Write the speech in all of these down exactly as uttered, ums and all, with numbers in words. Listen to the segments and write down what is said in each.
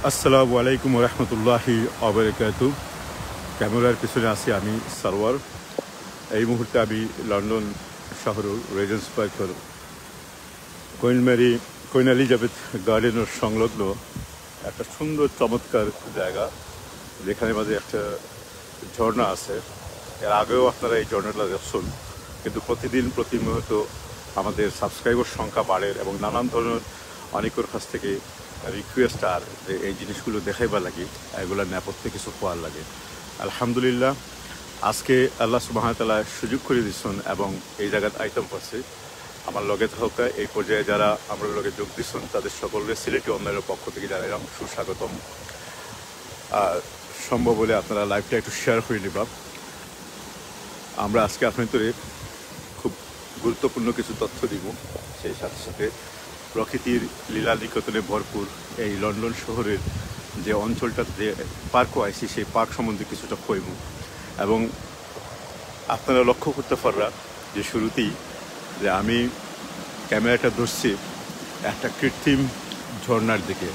আসসালামু আলাইকুম রহমতুল্লাহি ওয়াবারাকাতু। ক্যামেরার পিছনে আছি আমি, সারোয়ার। এই মুহূর্তে আমি লন্ডন শহরর রেজেন্টস পার্কর কুইন মেরি, কুইন এলিজাবেথ গার্ডেনর সংলগ্ন একটা সুন্দর চমৎকার জায়গা, যেখানে মাঝে একটা ঝর্ণা আছে। এর আগেও আপনারা এই ঝর্ণাটা দেখছেন, কিন্তু প্রতিদিন প্রতিনিয়ত আমাদের সাবস্ক্রাইবার সংখ্যা বাড়ের এবং নানান ধরনের অনেকের কাছ থেকে রিকোয়েস্ট আর যে এই জিনিসগুলো দেখাইবার লাগি, এগুলা নেপথ্যে কিছু করার লাগি। আলহামদুলিল্লাহ, আজকে আল্লাহ সুবহানাহু ওয়া তাআলা সুযোগ করে দিচ্ছেন এবং এই জায়গাত আইতাম পারছি। আমার লগে থাকা এই পর্যায়ে যারা আমার লগে যোগ দিচ্ছেন, তাদের সকলকে সিলেটি অনলাইনের পক্ষ থেকে জানাইলাম সুস্বাগতম। আর সম্ভব হলে আপনারা লাইভটা একটু শেয়ার করে নিবা। আমরা আজকে আপনাদের খুব গুরুত্বপূর্ণ কিছু তথ্য দিব, সেই সাথে সাথে প্রকৃতির লীলা নিকেতনে ভরপুর এই লন্ডন শহরের যে অঞ্চলটা, যে পার্কও আইছি, সেই পার্ক সম্বন্ধে কিছুটা কইব। এবং আপনারা লক্ষ্য করতে পাররা যে শুরুতেই যে আমি ক্যামেরাটা ধরছি একটা কৃত্রিম ঝর্ণার দিকে।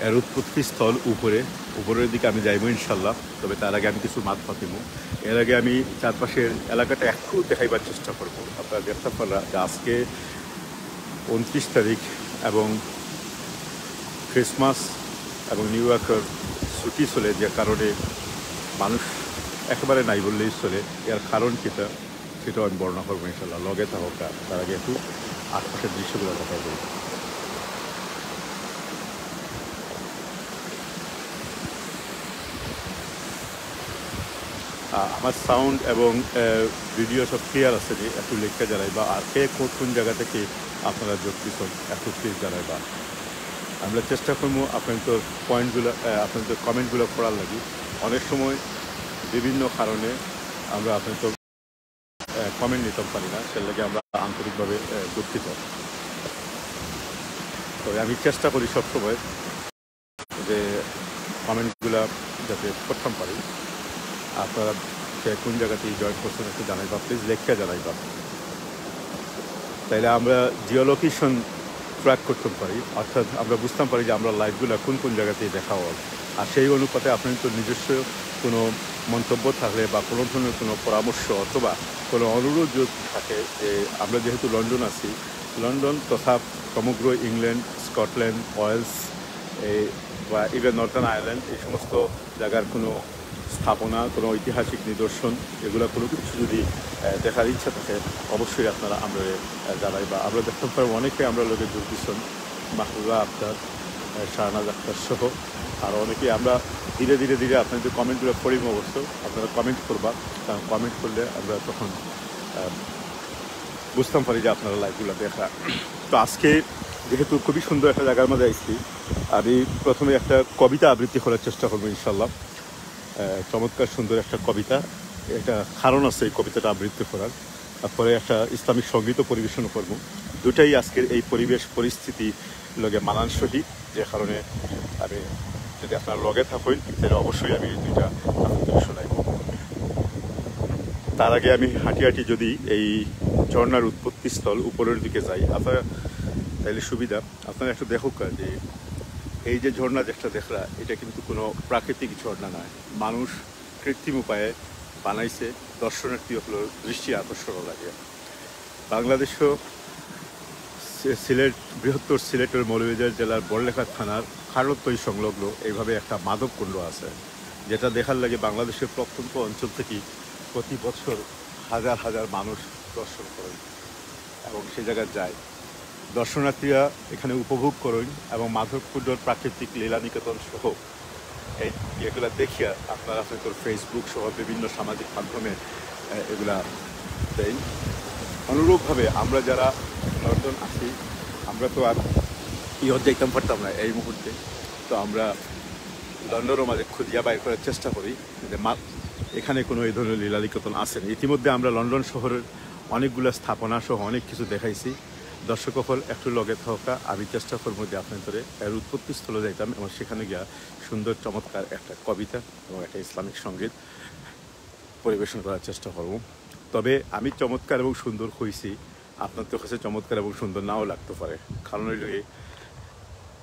এর উৎপত্তি স্থল উপরে, উপরের দিকে আমি যাইবো ইনশাল্লাহ। তবে তার আগে আমি কিছু মাত পাতিমু। এর আগে আমি চারপাশের এলাকাটা একটু দেখাইবার চেষ্টা করব। আপনারা দেখতে পাররা যে আজকে ঊনত্রিশ তারিখ এবং ক্রিসমাস এবং নিউ ইয়র্কের ছুটি চলে, যে কারণে মানুষ একেবারে নাই বললেই চলে। এর কারণ কিতা, সেটাও আমি বর্ণনা করবো ইনশাল্লাহ। লগে থাকো, তার আগে একটু আশপাশের দৃশ্যগুলো দেখা যায়। আহ, আমার সাউন্ড এবং ভিডিও সব ক্লিয়ার আছে নি? একটু লেখা জানাইবা। আর কে কোন কোন জায়গা থেকে আপনারা যোগ দিচ্ছেন, একটু প্লিজ জানাইবা। আমরা চেষ্টা করবো আপনাদের পয়েন্টগুলো, আপনাদের কমেন্টগুলো পড়ার লাগি। অনেক সময় বিভিন্ন কারণে আমরা আপনাদের কমেন্ট নিতাম পারি না, সের লাগি আমরা আন্তরিকভাবে আহ, দুঃখিত। তবে আমি চেষ্টা করি সবসময় যে কমেন্টগুলা যাতে করতাম পারি। আপনারা কে কোন জায়গাতেই জয়েন করছেন একটু জানাইবা, প্লিজ লেখা জানাইবা। তাইলে আমরা জিওলোকেশন ট্র্যাক করতাম পারি, অর্থাৎ আমরা বুঝতাম পারি যে আমরা লাইভগুলা কোন কোন জায়গাতেই দেখা হয়। আর সেই অনুপাতে আপনাদের নিজস্ব কোনো মন্তব্য থাকলে বা কোনো ধরনের কোনো পরামর্শ অথবা কোনো অনুরোধ যদি থাকে, যে আমরা যেহেতু লন্ডন আছি, লন্ডন তথা সমগ্র ইংল্যান্ড, স্কটল্যান্ড, ওয়েলস, এই বা ইভেন নর্দার্ন আয়ারল্যান্ড, এই সমস্ত জায়গার কোনো স্থাপনা, কোনো ঐতিহাসিক নিদর্শন, এগুলা কোনো কিছু যদি আহ, দেখার ইচ্ছা থাকে, অবশ্যই আপনারা আমরা আহ, জানাইবা। আমরা দেখতাম পারি অনেকে আমরা লগে যোগ দিচ্ছেন, মাহবুবা আক্তার, আহ, শাহনাজ আক্তার সহ আরও অনেকেই। আমরা ধীরে ধীরে ধীরে আপনাদের কমেন্টগুলো পড়িব অবশ্য, আপনারা কমেন্ট করবা, কারণ কমেন্ট করলে আমরা তখন আহ, বুঝতাম পারি যে আপনারা লাইভগুলো দেখা। তো আজকে যেহেতু খুবই সুন্দর একটা জায়গার মধ্যে আইছি, আমি প্রথমে একটা কবিতা আবৃত্তি করার চেষ্টা করবো ইনশাল্লাহ। আহ, চমৎকার সুন্দর একটা কবিতা, একটা কারণ আছে এই কবিতাটা আবৃত্তি করার। তারপরে একটা ইসলামিক সঙ্গীতও পরিবেশন করবো। দুটাই আজকের এই পরিবেশ পরিস্থিতি লগে মানানসই, যে কারণে আমি, যদি আপনারা লগে থাকেন, তাহলে অবশ্যই আমি এই দুইটা আপনাদের শোনাইব। তার আগে আমি হাঁটি হাঁটি যদি এই ঝর্ণার উৎপত্তি স্থল উপরের দিকে যাই, আপনারা তাইলে সুবিধা। আপনারা একটু দেখুক যে এই যে ঝর্ণা যেটা দেখরা, এটা কিন্তু কোনো প্রাকৃতিক ঝর্ণা নয়, মানুষ কৃত্রিম উপায়ে বানাইছে, দর্শনার্থী হলো দৃষ্টি আকর্ষণ লাগে। বাংলাদেশও সি-, সিলেট, বৃহত্তর সিলেটের মৌলভীবাজার জেলার বড়লেখা থানার খারলতই সংলগ্ন এইভাবে একটা মাধবকুণ্ড আছে, যেটা দেখার লাগে বাংলাদেশের প্রত্যন্ত অঞ্চল থেকে প্রতি বছর হাজার হাজার মানুষ দর্শন করেন এবং সে জায়গায় যায়। দর্শনার্থীরা এখানে উপভোগ করেন এবং মাধবকুণ্ডর প্রাকৃতিক লীলা নিকেতন সহ এই ইয়েগুলা দেখিয়া আপনারা হয়তো ফেসবুক সহ বিভিন্ন সামাজিক মাধ্যমে, আহ, এগুলা দেন। অনুরূপভাবে আমরা যারা লন্ডন আছি, আমরা তো আর ইয়ত যাইতাম পারতাম না এই মুহূর্তে, তো আমরা লন্ডনের মাঝে খুঁজিয়া বাইর করার চেষ্টা করি যে মা-, এখানে কোনো এই ধরনের লীলা নিকেতন আছে নি। ইতিমধ্যে আমরা লন্ডন শহরের অনেকগুলো স্থাপনা সহ অনেক কিছু দেখাইছি। দর্শক অকল একটু লগে থাকা, আমি চেষ্টা করবো যে আপনাদের এর উৎপত্তি স্থলে যাইতাম এবং সেখানে গিয়া সুন্দর চমৎকার একটা কবিতা এবং একটা ইসলামিক সঙ্গীত পরিবেশন করার চেষ্টা করব। তবে আমি চমৎকার এবং সুন্দর কইছি, আপনাদের কাছে চমৎকার এবং সুন্দর নাও লাগতে পারে। কারণ হইল এই,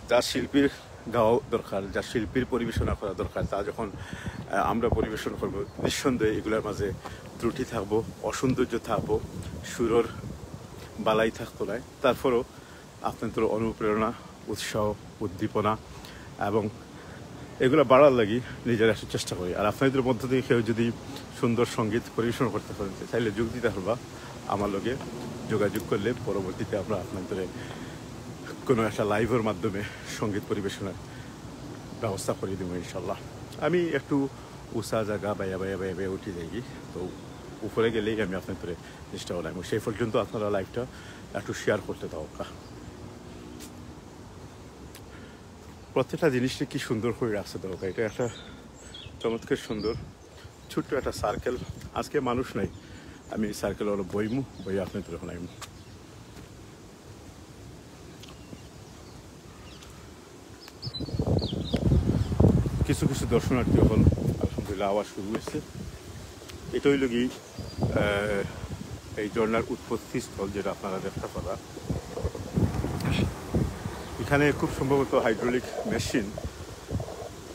যা শিল্পীর গাওয়া দরকার, যা শিল্পীর পরিবেশনা করা দরকার, তা যখন আহ, আমরা পরিবেশন করব, নিঃসন্দেহে এগুলোর মাঝে ত্রুটি থাকবো, অসৌন্দর্য থাকবো, সুরর বালাই থাকতো নায়। তারপরও আপনাদের অনুপ্রেরণা, উৎসাহ, উদ্দীপনা এবং এগুলো বাড়ার লাগি নিজের একটা চেষ্টা করি। আর আপনাদের মধ্য থেকে কেউ যদি সুন্দর সঙ্গীত পরিবেশন করতে পারেন, চাইলে যোগ দিতে পারবা আমার লগে। যোগাযোগ করলে পরবর্তীতে আমরা আপনাদের কোনো একটা লাইভের মাধ্যমে সঙ্গীত পরিবেশনের ব্যবস্থা করে দেবো ইনশাল্লাহ। আমি একটু উঁচা জায়গা বাইয়া বাইয়া বাইয়া বাইয়া উঠে যাই, তো উপরে গেলেই আমি আপনাদের জিনিসটা ওলাই। সেই পর্যন্ত আপনারা লাইভটা একটু শেয়ার করতে থাকবা। প্রত্যেকটা জিনিসটা কি সুন্দর করে রাখছে দেখো, এটা একটা চমৎকার সুন্দর ছোট্ট একটা সার্কেল। আজকে মানুষ নাই, আমি সার্কেল হলো বইমু, বই আপনাদের শোনাইমু। কিছু কিছু দর্শনার্থী এখন আলহামদুলিল্লাহ আওয়া শুরু হয়েছে। এটা হইল কি, আহ, এই ঝর্ণার উৎপত্তি স্থল, যেটা আপনারা দেখতে পারা। এখানে খুব সম্ভবত হাইড্রোলিক মেশিন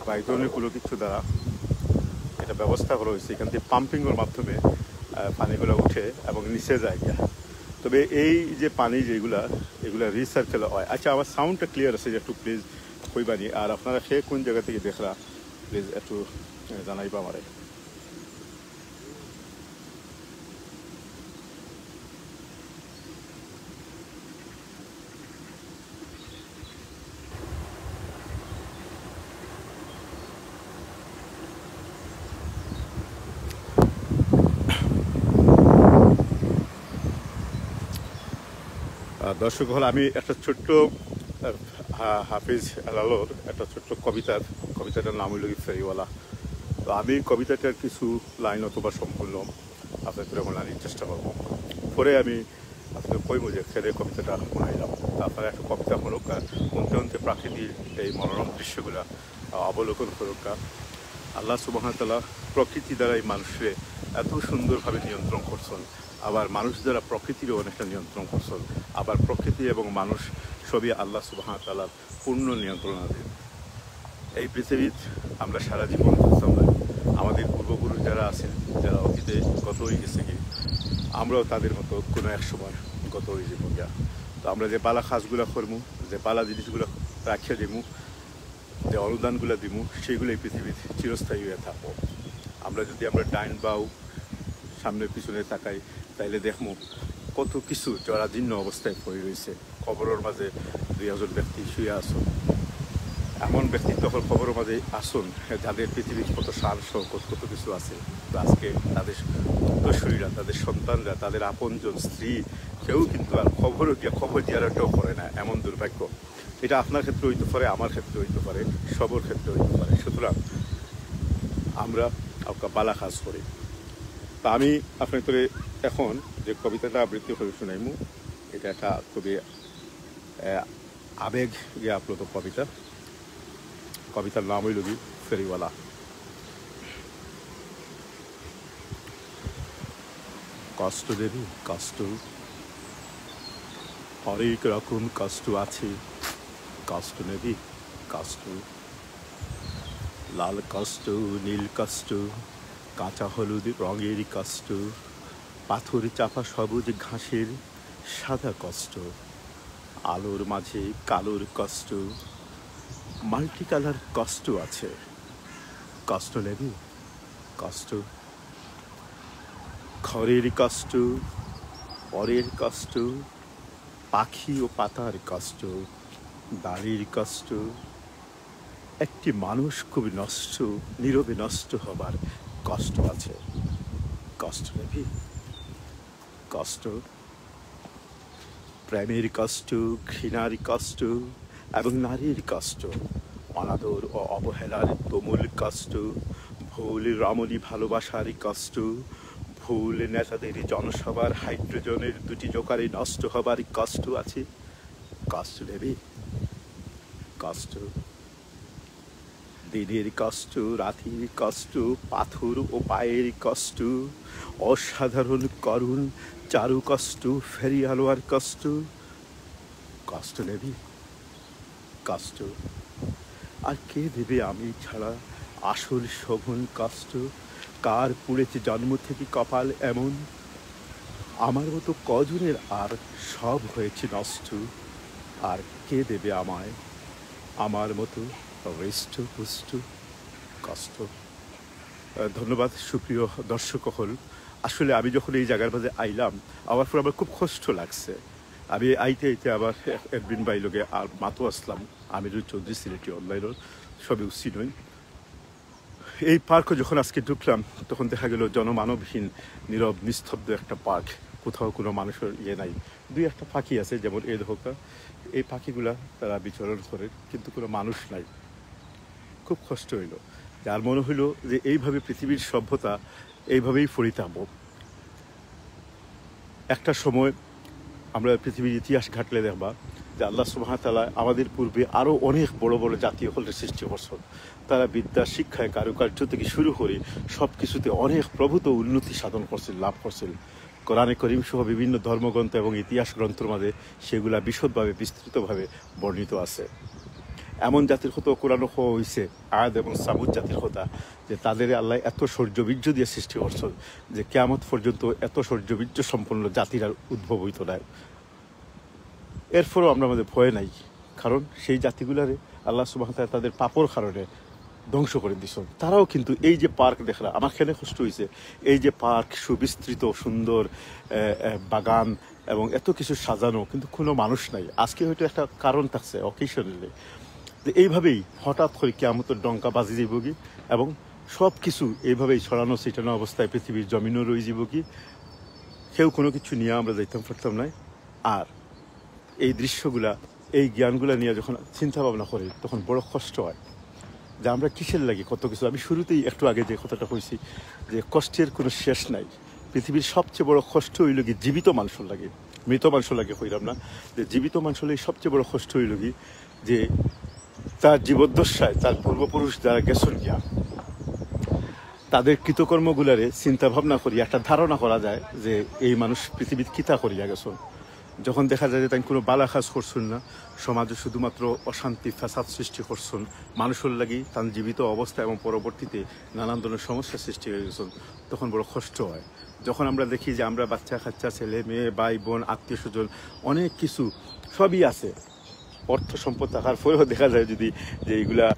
বা এই ধরনের কোনো কিছু দ্বারা এটা ব্যবস্থা করা হয়েছে। এখান থেকে পাম্পিংয়ের মাধ্যমে আহ, পানিগুলো উঠে এবং নিচে যায় গিয়া। তবে এই যে পানি যেগুলা, এগুলা রিসার্কেল হয়। আচ্ছা, আমার সাউন্ডটা ক্লিয়ার আছে যে একটু প্লিজ কইবানি। আর আপনারা সে কোন জায়গা থেকে দেখরা, প্লিজ একটু আহ, জানাইবা আমারে। আহ, দর্শক হল, আমি একটা ছোট্ট আহ, হা- হাফিজ হেলালর একটা ছোট্ট কবিতার, কবিতাটার নাম হইল কি ফেরিওয়ালা। তো আমি কবিতাটার কিছু লাইন অথবা সম্পূর্ণ আপনাদের মনে আনার চেষ্টা করবো। পরে আমি আপনাদের কইব যে কেনে কবিতাটা বানাইলাম। তো আপনারা একটা কবিতা পড়ুক্কা, অন্তে অন্তে প্রাকৃতিক এই মনোরম দৃশ্যগুলা আহ, অবলোকন করুক্কা। আল্লাহ সুবহানাহু ওয়া তাআলা প্রকৃতি দ্বারা এই মানুষরে এত সুন্দরভাবে নিয়ন্ত্রণ করছেন, আবার মানুষ দ্বারা প্রকৃতিরও অনেকটা নিয়ন্ত্রণ করছেন। আবার প্রকৃতি এবং মানুষ সবই আল্লাহ সুবহানাহু ওয়া তাআলার পূর্ণ নিয়ন্ত্রণাধীন। এই পৃথিবীত আমরা সারা জীবন থাকতাম না। আমাদের পূর্বপুরুষ যারা আছেন, যারা অতীতে গত হয়ে গেছে কি, আমরাও তাদের মতো কোনো এক সময় গত হয়ে যাবো গিয়া। তো আমরা যে বালা কাজগুলা করমু, যে বালা জিনিসগুলা রাখিয়া দিমু, যে অনুদানগুলা দিমু, সেইগুলো এই পৃথিবীত চিরস্থায়ী হয়ে থাকবো। আমরা যদি আমরা ডাইন বাউ সামনে পিছনে তাকাই, তাইলে দেখমু কত কিছু জরাজীর্ণ অবস্থায় পড়ে রয়েছে। কবরের মাঝে দুই একজন ব্যক্তি শুয়ে আছেন। এমন ব্যক্তি তখন কবরের মাঝে আছেন, যাদের পৃথিবীর কত শান শৌকত, কত কিছু আছে। তো আজকে তাদের উত্তরসূরিরা, তাদের সন্তানরা, তাদের আপনজন, স্ত্রী, কেউ কিন্তু আর কবরও গিয়া কবর জিয়ারতটাও করে না। এমন দুর্ভাগ্য। এটা আপনার ক্ষেত্রে হইতে পারে, আমার ক্ষেত্রে হইতে পারে, সবর ক্ষেত্রে হইতে পারে। সুতরাং আমরা একটা বালা কাজ করি। তা আমি আপনাদের এখন যে কবিতাটা আবৃত্তি করে শুনাইমু, এটা একটা খুবই, আহ, আবেগে আপ্লুত কবিতা। কবিতার নাম হইল কি ফেরিওয়ালা। কষ্ট দেবী, কষ্ট। হরেক রকম কষ্ট আছে। কষ্ট নেবি, কষ্ট। লাল কষ্ট, নীল কষ্ট, কাঁচা হলুদ রঙের কষ্ট, পাথর চাপা সবুজ ঘাসের সাদা কষ্ট, আলোর মাঝে কালোর কষ্ট, মাল্টি কালার কষ্ট আছে। কষ্ট নেবি, কষ্ট। খড়ের কষ্ট, পরের কষ্ট, পাখি ও পাতার কষ্ট, দাড়ির কষ্ট। একটি মানুষ খুব নষ্ট, নীরবে নষ্ট হবার কষ্ট আছে। কষ্ট নেবি, কষ্ট। প্রেমের কষ্ট, ঘৃণার কষ্ট এবং নারীর কষ্ট, অনাদর ও অবহেলার তুমুল কষ্ট, ভুল রমণী ভালোবাসার কষ্ট, ভুল নেতাদের জনসভার হাইড্রোজেনের দুটি জোকারে নষ্ট হবার কষ্ট আছে। কষ্ট নেবি, কষ্ট। দিনের কষ্ট, রাতের কষ্ট, পাথর ও পায়ের কষ্ট, অসাধারণ করুণ চারু কষ্ট, ফেরিওয়ালার কষ্ট। কষ্ট নেবি, কষ্ট। আর কে দেবে আমি ছাড়া আসল শোভন কাষ্ঠ? কার পুড়েছে জন্ম থেকে কপাল এমন? আমার মতো কজনের আর সব হয়েছে নষ্ট। আর কে দেবে আমায় আমার মতো হৃষ্ট পুষ্ট কষ্ট? আহ, ধন্যবাদ সুপ্রিয় দর্শক হল। আসলে আমি যখন এই জায়গার মাঝে আইলাম, আমার পরে আমার খুব কষ্ট লাগছে। আমি আইতে আইতে আবার এডমিন ভাই লগে আর মাতো আসলাম, আমিরুল চৌধুরী, সিলেটি অনলাইনর সবে উসি নই। এই পার্কও যখন আজকে ঢুকলাম, তখন দেখা গেল জনমানবহীন, নীরব নিস্তব্ধ একটা পার্ক। কোথাও কোনো মানুষের ইয়ে নাই। দুই একটা পাখি আছে, যেমন এই দেখো, এই পাখিগুলা তারা বিচরণ করে, কিন্তু কোনো মানুষ নাই। খুব কষ্ট হইল। যার মনে হইল যে এইভাবে পৃথিবীর সভ্যতা এইভাবেই ফরিতাব। একটা সময় আমরা পৃথিবীর ইতিহাস ঘাটলে দেখবা যে আল্লাহ সুবহানাহু ওয়া তাআলা আমাদের পূর্বে আরও অনেক বড় বড় জাতি হকলরে সৃষ্টি করছেন। তারা বিদ্যা, শিক্ষায়, কারুকার্য থেকে শুরু করে সব কিছুতে অনেক প্রভূত উন্নতি সাধন করছিল, লাভ করছিল। কোরআনে করিম সহ বিভিন্ন ধর্মগ্রন্থ এবং ইতিহাস গ্রন্থর মাঝে সেগুলা বিশদভাবে, বিস্তৃতভাবে বর্ণিত আছে। এমন জাতির কথা কোরআনে কওয়া হইছে, আদ এবং সামুদ জাতির কথা, যে তাদের আল্লাহ এত শৌর্যবীর্য দিয়ে সৃষ্টি করছেন যে কিয়ামত পর্যন্ত এত শৌর্যবীর্য সম্পন্ন জাতির আর উদ্ভব হইতো না। এরপরও আমরা আমাদের ভয় নাই, কারণ সেই জাতিগুলারে আল্লাহ সুবহানাহু ওয়া তাআলা তাদের পাপর কারণে ধ্বংস করে দিছেন। তারাও কিন্তু এই যে পার্ক দেখরা, আমার কেনে কষ্ট হইছে, এই যে পার্ক সুবিস্তৃত সুন্দর, আহ, আহ, বাগান এবং এত কিছু সাজানো, কিন্তু কোনো মানুষ নাই। আজকে হয়তো একটা কারণ থাকছে, অকেশনালি, যে এইভাবেই হঠাৎ করে কিয়ামতের ডঙ্কা বাজি যাইবগি এবং সব কিছু এইভাবেই ছড়ানো ছিটানো অবস্থায় পৃথিবীর জমিনও রয়ে যাইবগি। কেউ কোনো কিছু নিয়ে আমরা যাইতাম পারতাম না। আর এই দৃশ্যগুলা, এই জ্ঞানগুলা নিয়ে যখন চিন্তা ভাবনা করি, তখন বড় কষ্ট হয় যে আমরা কিসের লাগি কত কিছু। আমি শুরুতেই একটু আগে যে কথাটা কইছি, যে কষ্টের কোনো শেষ নাই। পৃথিবীর সবচেয়ে বড় কষ্ট হইল কি, জীবিত মানুষের লাগি, মৃত মানুষের লাগি কইলাম না, যে জীবিত মানুষের লাগি সবচেয়ে বড় কষ্ট হইল কি, যে তার জীবদ্দশায় তার পূর্বপুরুষ যারা গেছেন গিয়া, তাদের কৃতকর্মগুলারে চিন্তা ভাবনা করি একটা ধারণা করা যায় যে এই মানুষ পৃথিবীত কিতা করিয়া গেছেন। যখন দেখা যায় যে তাই কোনো বালা কাজ করছেন না, সমাজে শুধুমাত্র অশান্তি, ফ্যাসাদ সৃষ্টি করছেন, মানুষের লাগি তার জীবিত অবস্থা এবং পরবর্তীতে নানান ধরনের সমস্যা সৃষ্টি হয়ে গেছেন, তখন বড় কষ্ট হয়। যখন আমরা দেখি যে আমরা বাচ্চা কাচ্চা, ছেলে মেয়ে, ভাই বোন, আত্মীয় স্বজন, অনেক কিছু সবই আছে, অর্থ সম্পদ থাকার পরেও দেখা যায় যদি যে এইগুলা, আহ,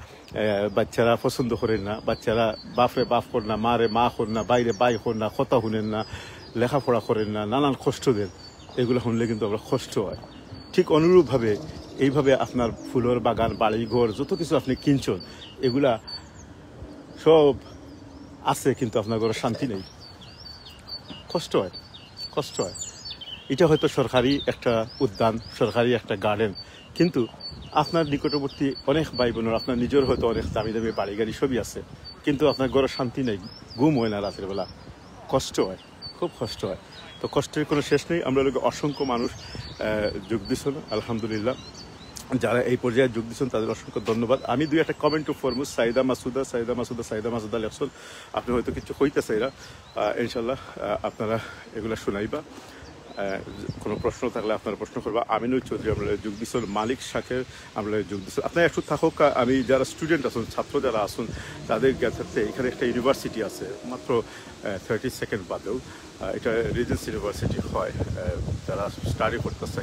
বাচ্চারা পছন্দ করেন না, বাচ্চারা বাপরে বাপ কর না, মারে মা কর না, ভাইরে ভাই কর না, কথা শুনেন না, লেখাপড়া করেন না, নানান কষ্ট দেন, এগুলো শুনলে কিন্তু আমরা কষ্ট হয়। ঠিক অনুরূপভাবে এইভাবে আপনার ফুলের বাগান, বাড়ি ঘর, যত কিছু আপনি কিনছেন, এগুলা সব আছে, কিন্তু আপনার ঘরে শান্তি নেই, কষ্ট হয়, কষ্ট হয়। এটা হয়তো সরকারি একটা উদ্যান, সরকারি একটা গার্ডেন, কিন্তু আপনার নিকটবর্তী অনেক ভাই বোনের, আপনার নিজের হয়তো অনেক দামি দামি বাড়ি গাড়ি সবই আছে, কিন্তু আপনার ঘরে শান্তি নেই, ঘুম হয় না রাতের বেলা, কষ্ট হয়, খুব কষ্ট হয়। তো কষ্টের কোনো শেষ নেই। আমরা লোকে অসংখ্য মানুষ, আহ, যোগ দিচ্ছেন, আলহামদুলিল্লাহ। যারা এই পর্যায়ে যোগ দিচ্ছেন তাদের অসংখ্য ধন্যবাদ। আমি দুই একটা কমেন্টও পড়মু, সাইদা মাসুদা, সাইদা মাসুদা, সাইদা মাসুদা লেখছেন, আপনি হয়তো কিছু কইতা চাইরা, আহ, ইনশাল্লাহ, আহ, আপনারা এগুলা শুনাইবা। আহ, কোনো প্রশ্ন থাকলে আপনারা প্রশ্ন করবা। আমিনুল চৌধুরী আমরা যোগ দিচ্ছেন, মালিক শাকের আমরা যোগ দিচ্ছেন। আপনারা একটু থাকুক, আহ, আমি যারা স্টুডেন্ট আছেন, ছাত্র যারা আছেন, তাদের জ্ঞাতার্থে এখানে একটা ইউনিভার্সিটি আছে, মাত্র থার্টি সেকেন্ড বাদেও। আহ, এটা রিজেন্সি ইউনিভার্সিটি হয়, আহ, যারা স্টাডি করতেছে।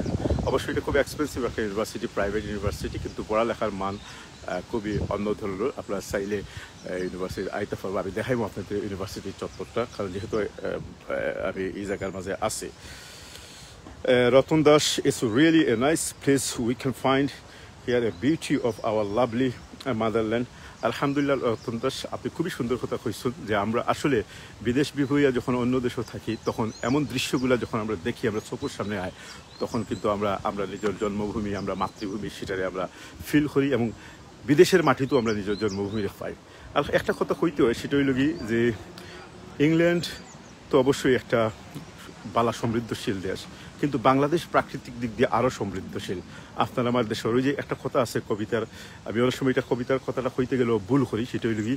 অবশ্যই এটা খুব এক্সপেন্সিভ একটা ইউনিভার্সিটি, প্রাইভেট ইউনিভার্সিটি, কিন্তু পড়ালেখার মান, আহ, খুবই অন্য ধরনের। আপনারা চাইলে, আহ, ইউনিভার্সিটি আইতে পারবো, আমি দেখাইবো আপনাদের ইউনিভার্সিটির চত্বরটা, কারণ যেহেতু, আহ, আহ, আমি এই জায়গার মাঝে আছি। Uh, Ratan Das, it's really a nice place we can find here, a beauty of our lovely, uh, motherland. আলহামদুলিল্লাহ, রতন দাস, আপনি খুবই সুন্দর কথা কইছেন যে আমরা আসলে বিদেশ বিভুইয়া যখন অন্য দেশে থাকি, তখন এমন দৃশ্যগুলা যখন আমরা দেখি, আমরা চোখের সামনে আয়, তখন কিন্তু আমরা, আমরা নিজের জন্মভূমি, আমরা মাতৃভূমি, সেটারে আমরা ফিল করি এবং বিদেশের মাটিতেও আমরা নিজের জন্মভূমিরে পাই। আর একটা কথা কইতে হয়, সেটা হইল কি যে ইংল্যান্ড তো অবশ্যই একটা বালা সমৃদ্ধশীল দেশ, কিন্তু বাংলাদেশ প্রাকৃতিক দিক দিয়ে আরও সমৃদ্ধশীল। আপনার আমার দেশের ওই যে একটা কথা আছে কবিতার, আমি অনেক সময় এটা কবিতার কথাটা কইতে গেলেও ভুল করি, সেটা হইল কি,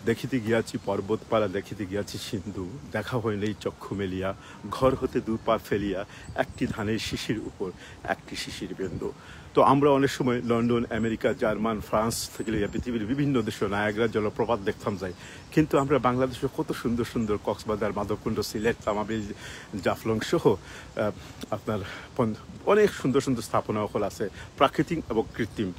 দেখিতে গিয়াছি পর্বতমালা, দেখিতে গিয়াছি সিন্ধু, দেখা হয় নাই চক্ষু মেলিয়া, ঘর হতে দু পা ফেলিয়া, একটি ধানের শিশির উপর একটি শিশির বিন্দু। তো আমরা অনেক সময় লন্ডন, আমেরিকা, জার্মান, ফ্রান্স থাকি লইয়া পৃথিবীর বিভিন্ন দেশো নায়াগ্রা জলপ্রপাত দেখতাম যাই, কিন্তু আমরা বাংলাদেশো কত সুন্দর সুন্দর কক্সবাজার, মাধবকুণ্ড, সিলেট, তামাবিল, জাফলং সহ আহ, আপনার পন- অনেক সুন্দর সুন্দর স্থাপনা অকল আছে, প্রাকৃতিক এবং কৃত্রিম।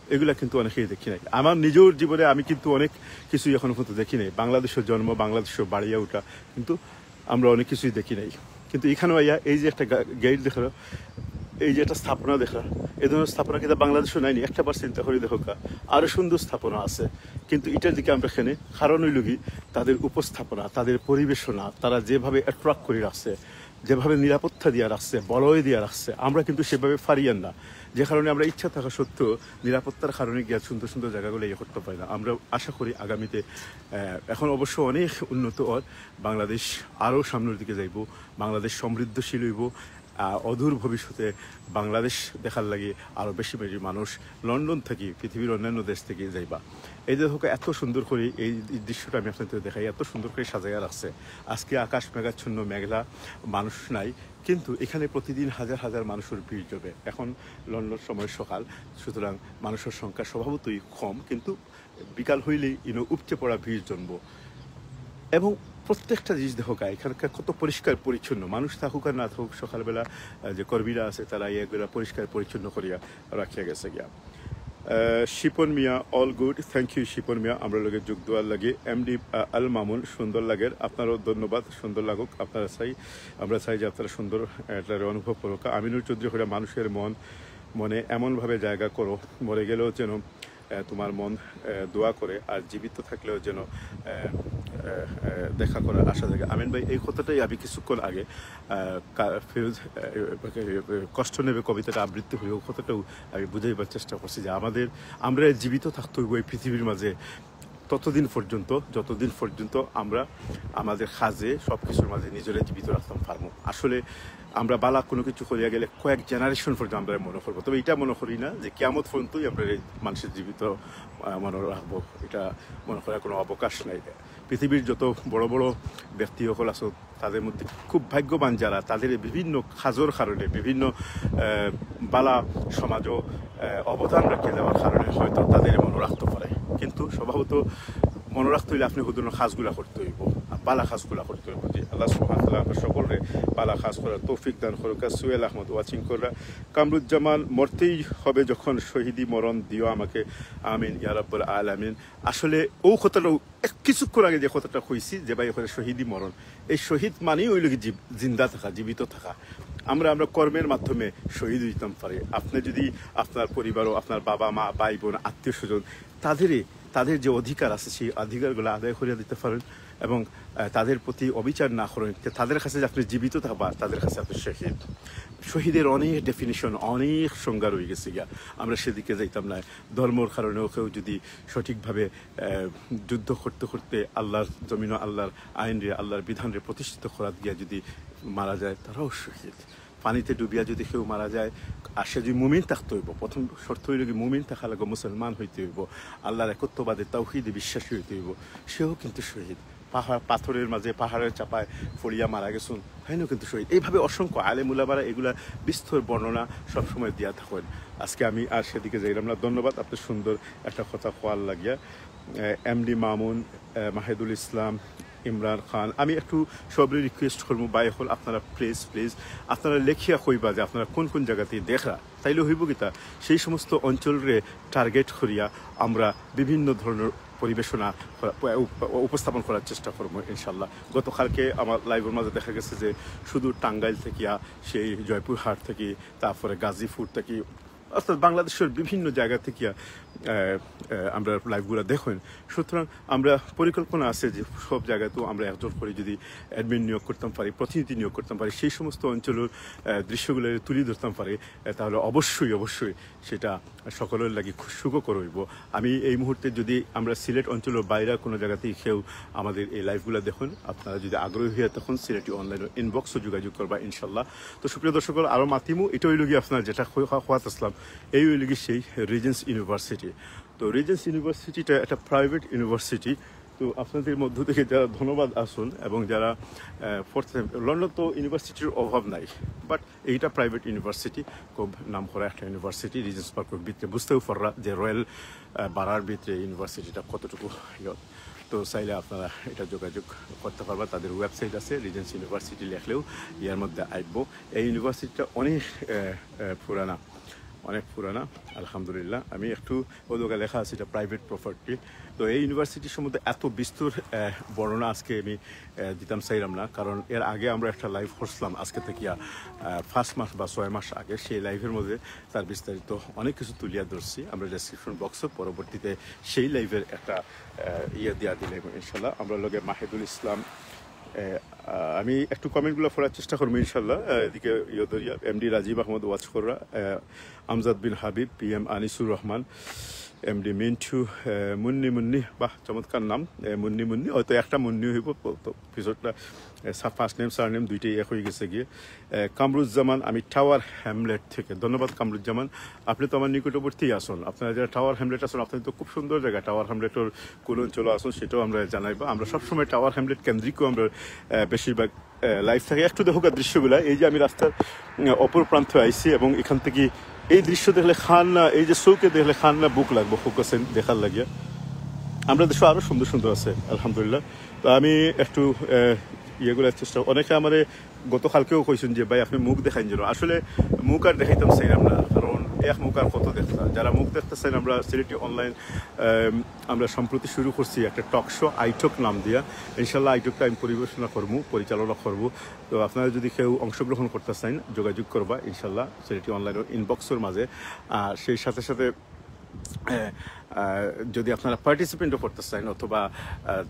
এগুলা কিন্তু অনেকেই দেখি নাই। আমার নিজের জীবনে আমি কিন্তু অনেক কিছুই এখনো পর্যন্ত দেখি নাই। বাংলাদেশো জন্ম, বাংলাদেশো বাড়িয়া উঠা, কিন্তু আমরা অনেক কিছুই দেখি নাই। কিন্তু এখানে আইয়া এই যে একটা গা- গেট দেখরা, এই যে একটা স্থাপনা দেখরা, এই ধরনের স্থাপনা কিন্তু বাংলাদেশো নাইনি। একটা বার চিন্তা করি দেখো কা, আরো সুন্দর স্থাপনা আছে, কিন্তু এটার দিকে আমরা এখানে কারণ হইল কি, তাদের উপস্থাপনা, তাদের পরিবেশনা, তারা যেভাবে অ্যাট্রাক্ট করে রাখছে, যেভাবে নিরাপত্তা দিয়া রাখছে, বলয় দিয়া রাখছে, আমরা কিন্তু সেভাবে পারি আর না। যে কারণে আমরা ইচ্ছা থাকা সত্ত্বেও নিরাপত্তার কারণে গিয়া সুন্দর সুন্দর জায়গাগুলো ইয়ে করতে পারি না। আমরা আশা করি আগামীতে আহ, এখন অবশ্য অনেক উন্নত অর, বাংলাদেশ আরও সামনের দিকে যাইব, বাংলাদেশ সমৃদ্ধশীল হইব। আহ, অদূর ভবিষ্যতে বাংলাদেশ দেখার লাগি আরও বেশি বেশি মানুষ লন্ডন থাকি, পৃথিবীর অন্যান্য দেশ থাকি যাইবা। এই যে দেখো, এত সুন্দর করে এই দৃশ্যটা আমি আপনাদের দেখাই, এত সুন্দর করে সাজাইয়া রাখছে। আজকে আকাশ মেঘাচ্ছন্ন, মেঘলা, মানুষ নাই, কিন্তু এখানে প্রতিদিন হাজার হাজার মানুষের ভিড় জমে। এখন লন্ডন সময় সকাল, সুতরাং মানুষের সংখ্যা স্বভাবতই কম, কিন্তু বিকাল হইলেই ইনো উপচে পড়া ভিড় জমবো। এবং প্রত্যেকটা জিনিস দেখো কা, এখানকার কত পরিষ্কার পরিচ্ছন্ন, মানুষ থাকুক আর না থাকুক, সকালবেলা আহ, যে কর্মীরা আছে, তারা এগুলা পরিষ্কার পরিচ্ছন্ন করিয়া রাখিয়া গেছে গিয়া। আহ, শিপন মিয়া, all good, thank you Shipon মিয়া, আমরা লগে যোগ দেওয়ার লাগে। এমডি আল মামুন, সুন্দর লাগের, আপনারও ধন্যবাদ, সুন্দর লাগুক। আপনারা চাই, আমরা চাই যে আপনারা সুন্দর এটা অনুভব করুক। আমিনুর চৌধুরী, হইলে মানুষের মন, মনে এমনভাবে জায়গা করো, মরে গেলেও যেন আহ, তোমার মন আহ, দোয়া করে, আর জীবিত থাকলেও যেন আহ, আহ, আহ, দেখা করার আশা থাকে। আমিন ভাই, এই কথাটাই আমি কিছুক্ষণ আগে আহ, কা- ফিরোজ আহ, আহ, কষ্ট নেবে কবিতাটা আবৃত্তি হইও কথাটাও আমি বুঝাইবার চেষ্টা করছি, যে আমাদের, আমরা জীবিত থাকতে হইব এই পৃথিবীর মাঝে ততদিন পর্যন্ত, যতদিন পর্যন্ত আমরা আমাদের কাজে, সব কিছুর মাঝে নিজেরা জীবিত রাখতাম পারবো। আসলে আমরা বালা কোনো কিছু করিয়া গেলে কয়েক জেনারেশন পর্যন্ত আমরা মনে করবো। তবে এটা মনে করি না যে কিয়ামত পর্যন্তই আমরা এই মানুষের জীবিত আহ, মনে রাখবো, এটা মনে করার কোনো অবকাশ নাই। পৃথিবীর যত বড় বড় ব্যক্তি সকল আছে, তাদের মধ্যে খুব ভাগ্যবান যারা, তাদের এই বিভিন্ন কাজের কারণে, বিভিন্ন আহ, বালা সমাজও আহ, অবদান রেখে যাওয়ার কারণে হয়তো তাদের মনে রাখতে পারে। কিন্তু স্বভাবত মনে রাখতে হইলে আপনি হুজুর কাজগুলা করতে হইব, বালা কাজগুলা করতে হইব। যে আল্লাহ সুবহানাহু ওয়া তাআলা আমরা সকলরে বালা কাজ করার তৌফিক দান করুক। সুয়েল আহমদ ওয়াচিং কররা, কামরুজ্জামান, মরতেই হবে যখন শহীদি মরণ দিও আমাকে, আমিন ইয়া রাব্বুল আলামিন। আসলে ও কথাটা এক কিছুক্ষণ আগে যে কথাটা কইছি, যে ভাই ওখানে শহীদি মরণ, এই শহীদ মানেই হইল কি জীব- জিন্দা থাকা, জীবিত থাকা। আমরা আমরা কর্মের মাধ্যমে শহীদ হইতাম পারি। আপনি যদি আপনার পরিবারও, আপনার বাবা মা, ভাই বোন, আত্মীয় স্বজন, তাদেরই, তাদের যে অধিকার আছে, সেই অধিকারগুলো আদায় করিয়া দিতে পারেন এবং আহ, তাদের প্রতি অবিচার না করেন, তে তাদের কাছে যে আপনি জীবিত থাকবা, তাদের কাছে আপনি শহীদ। শহীদের অনেক ডেফিনিশন, অনেক সংজ্ঞা রয়ে গেছে গিয়া, আমরা সেদিকে যাইতাম না। ধর্মর কারণেও কেউ যদি সঠিকভাবে আহ, যুদ্ধ করতে করতে আল্লাহর জমিনও আল্লাহর আইনরে, আল্লাহর বিধানরে প্রতিষ্ঠিত করাত গিয়া যদি মারা যায়, তারাও শহীদ। পানিতে ডুবিয়া যদি কেউ মারা যায়, আর সে যদি মুমিন থাকতে হইব, প্রথম শর্ত হইল কি মুমিন থাকা লাগবো, মুসলমান হইতে হইব, আল্লাহর একত্ববাদে তাওহীদে বিশ্বাসী হইতে হইব, সেও কিন্তু শহীদ। পাহাড়, পাথরের মাঝে, পাহাড়ের চাপায় পড়িয়া মারা গেছুন, তাইনও কিন্তু শহীদ। এইভাবে অসংখ্য আলেম উলামারা এগুলা বিস্তর বর্ণনা সবসময় দিয়া থাকেন। আজকে আমি আর সেদিকে যাইলাম না। ধন্যবাদ আপনার সুন্দর একটা কথা কওয়ার লাগিয়া। এমডি মামুন, আহ, মাহিদুল ইসলাম, ইমরান খান, আমি একটু সবরে রিকোয়েস্ট করবো, ভাই হল আপনারা প্লিজ, প্লিজ আপনারা লেখিয়া কইবা যে আপনারা কোন কোন জায়গাতে দেখরা, তাইলে হইব কিতা, সেই সমস্ত অঞ্চলরে টার্গেট করিয়া আমরা বিভিন্ন ধরনের পরিবেশনা করা- উপ- উপস্থাপন করার চেষ্টা করবো ইনশাল্লাহ। গতকালকে আমার লাইভের মাঝে দেখা গেছে যে শুধু টাঙ্গাইল থাকিয়া, সেই জয়পুরহাট থাকি, তারপরে গাজীপুর থাকি, অর্থাৎ বাংলাদেশের বিভিন্ন জায়গা থাকিয়া আহ, আহ, আমরা লাইভগুলো দেখেন। সুতরাং আমরা পরিকল্পনা আছে যে সব জায়গাতেও আমরা একজন করে যদি অ্যাডমিন নিয়োগ করতাম পারি, প্রতিনিধি নিয়োগ করতাম পারি, সেই সমস্ত অঞ্চলের আহ, দৃশ্যগুলো তুলে ধরতাম পারি, আহ, তাহলে অবশ্যই অবশ্যই সেটা সকলের লাগি খুব সুখকর হইব। আমি এই মুহূর্তে যদি আমরা সিলেট অঞ্চলের বাইরে কোনো জায়গাতেই কেউ আমাদের এই লাইভগুলো দেখেন, আপনারা যদি আগ্রহী হয়ে তখন সিলেটি অনলাইন ইনবক্সও যোগাযোগ করবা ইনশাল্লাহ। তো সুপ্রিয় দর্শক, আরও মাতিমু, এটা হইল কি আপনার যেটা খোয়াত আসলাম, এই হইল কি সেই রিজেন্স ইউনিভার্সিটি। তো রিজেন্স ইউনিভার্সিটিটা একটা প্রাইভেট ইউনিভার্সিটি, তো আপনাদের মধ্য থেকে যারা ধনবান আছইন এবং যারা আহ, পড়তে, লন্ডন তো ইউনিভার্সিটির অভাব নাই, বাট এইটা প্রাইভেট ইউনিভার্সিটি, খুব নাম করা একটা ইউনিভার্সিটি, রিজেন্টস পার্কের ভিতরে। বুঝতেও পাররা যে রয়্যাল বারার ভিতরে ইউনিভার্সিটিটা কতটুকু ইয়ে। তো চাইলে আপনারা এটা যোগাযোগ করতে পারবা, তাদের ওয়েবসাইট আছে, রিজেন্টস ইউনিভার্সিটি লেখলেও ইয়ার মধ্যে আইবো। এই ইউনিভার্সিটিটা অনেক আহ, আহ, পুরানা, অনেক পুরানা। আলহামদুলিল্লাহ, আমি একটু ওই জায়গায় লেখা আছে এটা প্রাইভেট প্রপার্টি। তো এই ইউনিভার্সিটির সম্বন্ধে এত বিস্তর আহ, বর্ণনা আজকে আমি আহ, দিতাম চাইলাম না, কারণ এর আগে আমরা একটা লাইভ করছিলাম আজকে থেকে আহ, পাঁচ মাস বা ছয় মাস আগে। সেই লাইভের মধ্যে তার বিস্তারিত অনেক কিছু তুলিয়া ধরছি আমরা ডেসক্রিপশন বক্সে। পরবর্তীতে সেই লাইভের একটা আহ, ইয়ে দিয়া দিলে ইনশাল্লাহ। আমরা লগে মাহিদুল ইসলাম, আহ, আহ, আমি একটু কমেন্টগুলো পড়ার চেষ্টা করবো ইনশাল্লাহ। আহ, এদিকে ইয়ে ধরিয়া এমডি রাজীব আহমদ ওয়াচ কররা, আহ, আমজাদ বিন হাবিব, পিএম আনিসুর রহমান, এমডি মিন্টু, আহ, মুন্নি মুন্নি, বাহ, চমৎকার নাম, আহ, মুন্নি মুন্নি। হয়তো একটা মুন্নি হইব, প- তো পিছরটা ফার্স্ট নেম সার নেম দুইটাই এক হয়ে গেছে গিয়ে। আহ, কামরুজ্জামান, আমি টাওয়ার হ্যামলেট থেকে। ধন্যবাদ কামরুজ্জামান, আপনি তো আমার নিকটবর্তী আছইন। আপনারা যারা টাওয়ার হ্যামলেট আছইন, আপনারা তো খুব সুন্দর জায়গা, টাওয়ার হ্যামলেটর কোন অঞ্চলে আছইন সেটাও আমরা জানাইবা। আমরা সবসময় টাওয়ার হ্যামলেট কেন্দ্রিকও আমরা আহ, বেশিরভাগ লাইভ থাকে। একটু দেখো দৃশ্যগুলা, এই যে আমি রাস্তার উম, অপর প্রান্তে আইছি এবং এখান থেকে এই দৃশ্য দেখলে খান না, এই যে চোখে দেখলে খান না বুক লাগবো ফোকাসে দেখার লাগিয়া। আমরা দেশে আরো সুন্দর সুন্দর আছে আলহামদুলিল্লাহ। তো আমি একটু আহ, ইয়ে করার চেষ্টা, অনেকে আমারে গতকালকেও কইছেন যে ভাই আপনি মুখ দেখাইন যেন। আসলে মুখ আর দেখাইতাম চাইলাম না, কারণ এক মুখ আর কত দেখতা। যারা মুখ দেখতে চান, আমরা সিলেটি অনলাইন আমরা সম্প্রতি শুরু করছি একটা টক শো আইটক নাম দিয়া। ইনশাল্লাহ আইটকটা আমি পরিবেশনা করবো, পরিচালনা করবো। তো আপনারা যদি কেউ অংশগ্রহণ করতে চান, যোগাযোগ করবা ইনশাল্লাহ সিলেটি অনলাইন ইনবক্সের মাঝে। আর সেই সাথে সাথে আহ, আহ, যদি আপনারা পার্টিসিপেন্টও করতে চান অথবা আহ,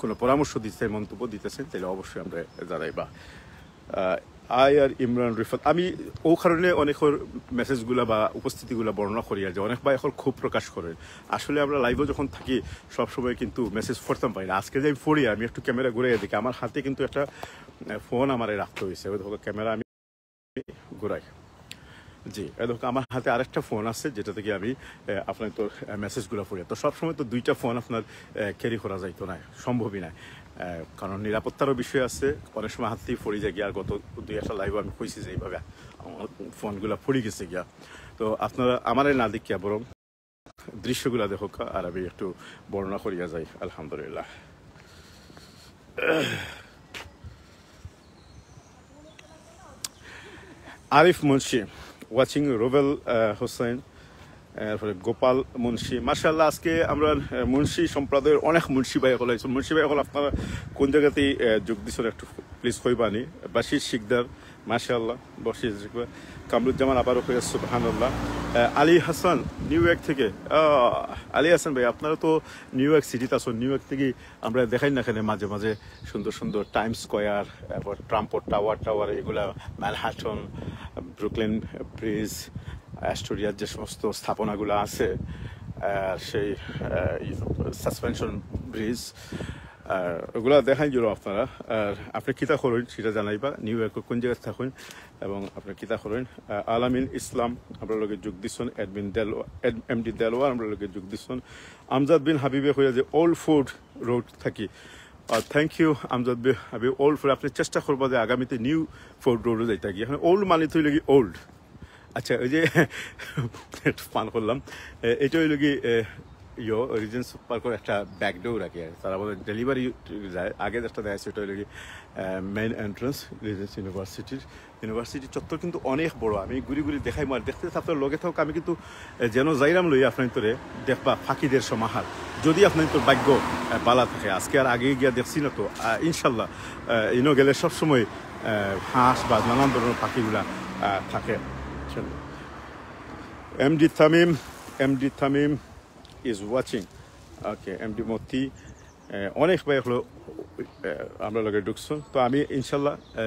কোনো পরামর্শ দিতে চান, মন্তব্য দিতে চান, তাহলে অবশ্যই আমরা জানাইবা। আহ, আই আর ইমরান রিফাত, আমি ও কারণে অনেকের মেসেজগুলা বা উপস্থিতিগুলা বর্ণনা করি আর যে অনেক ভাই এখন ক্ষোভ প্রকাশ করেন। আসলে আমরা লাইভও যখন থাকি সবসময় কিন্তু মেসেজ পড়তাম পাই না। আজকে যে আমি পড়ি, আমি একটু ক্যামেরা ঘুরে দেখি, আমার হাতে কিন্তু একটা ফোন আমারে রাখতে হয়েছে। ওই দেখো ক্যামেরা আমি ঘুরাই। জি, এই দেখো আমার হাতে আরেকটা ফোন আছে, যেটা থেকে আমি আহ, আপনার তো মেসেজগুলো পড়ি। তো সবসময় তো দুইটা ফোন আপনার ক্যারি করা যাইতো না, সম্ভবই না। আহ, কারণ নিরাপত্তারও বিষয় আছে, অনেক সময় হাত থেকে পড়ে যায় গিয়া। আর গত দুই একটা লাইভে আমি কইছি যে এইভাবে আমার ফোনগুলো পড়ে গেছে গিয়া। তো আপনারা আমারে না দেখিয়া বরং দৃশ্যগুলা দেখো, আর আমি একটু বর্ণনা করিয়া যাই। আলহামদুলিল্লাহ। আরিফ মুন্সি ওয়াচিং, রুবেল আহ, হোসেন, এরপরে গোপাল মুন্সি। মাশাআল্লাহ, আজকে আমরা আহ, মুন্সি সম্প্রদায়ের অনেক মুন্সি ভাই হকল আছেন। মুন্সি ভাই হকল, আপনারা কোন জায়গাতেই আহ, যোগ দিচ্ছেন একটু প্লিজ কইবানি। বাশির শিকদার, মাশাআল্লাহ। বশির শিকদার। কামরুজ্জামান আবারও কইয়া সুবহানাল্লাহ। আহ, আলী হাসান নিউ ইয়র্ক থেকে। আহ, আলী হাসান ভাই, আপনারা তো নিউ ইয়র্ক সিটিতে আছেন, নিউ ইয়র্ক থেকে আমরা দেখাই না এখানে মাঝে মাঝে সুন্দর সুন্দর টাইম স্কোয়ার, তারপর ট্রাম্প টাওয়ার, টাওয়ার এগুলা, ম্যানহাটন, ব্রুকলিন ব্রিজ, অ্যাস্টোরিয়ার যে সমস্ত স্থাপনাগুলো আছে, আহ, সেই সাসপেনশন ব্রিজ, ওগুলা দেখাই দিল আপনারা। আর আপনি কিতা করইন সেটা জানাইবা, নিউ ইয়র্ক কোন জায়গায় থাকইন এবং আপনি কিতা করইন। আহ, আলামিন ইসলাম আমরা লগে যোগ দিছন, অ্যাডমিন দেলওয়ার, এমডি দেলওয়ার আমরা লগে যোগ দিছন। আমজাদ বিন হাবিবে কইয়া যে ওল্ড ফোর্ড রোড থাকি। আর thank you Amjad Bin Habib, old ford. আপনি চেষ্টা করবা যে আগামীতে নিউ ফোর্ড রোডে যাইতা গিয়া। এখন ওল্ড মানে তো হইল কি ওল্ড। আচ্ছা, ওই যে একটু পান করলাম। এ, এটা হইল কি, এ, ইয়ো, রিজেন্টস পার্কের একটা ব্যাক ডোর আর কি। তারা বলে ডেলিভারি যায়, আগে যেটা দেয় সেটা হইল কি মেইন এন্ট্রান্স রিজেন্টস ইউনিভার্সিটির। ইউনিভার্সিটি চত্বর কিন্তু অনেক বড়, আমি ঘুরি ঘুরি দেখাই। আর দেখতে থাকতে লগে থাক, আমি কিন্তু এ, যেন যাইরাম লই আপনার তোরে দেখবা পাখিদের সমাহার। যদি আপনার তোর ভাগ্য এ, বালা থাকে, আজকে আর আগে গিয়া দেখছি না তো, আ, ইনশাল্লাহ এ, ইনো গেলে সবসময় এ, হাঁস বা নানান ধরনের পাখিগুলা আ, থাকে। এমডি তামিম, এমডি তামিম ইজ ওয়াচিং। ওকে, এমডি মতি, এ, অনেক ভাই হলো এ, আমরা লগে ঢুকছো। তো আমি ইনশাল্লাহ এ,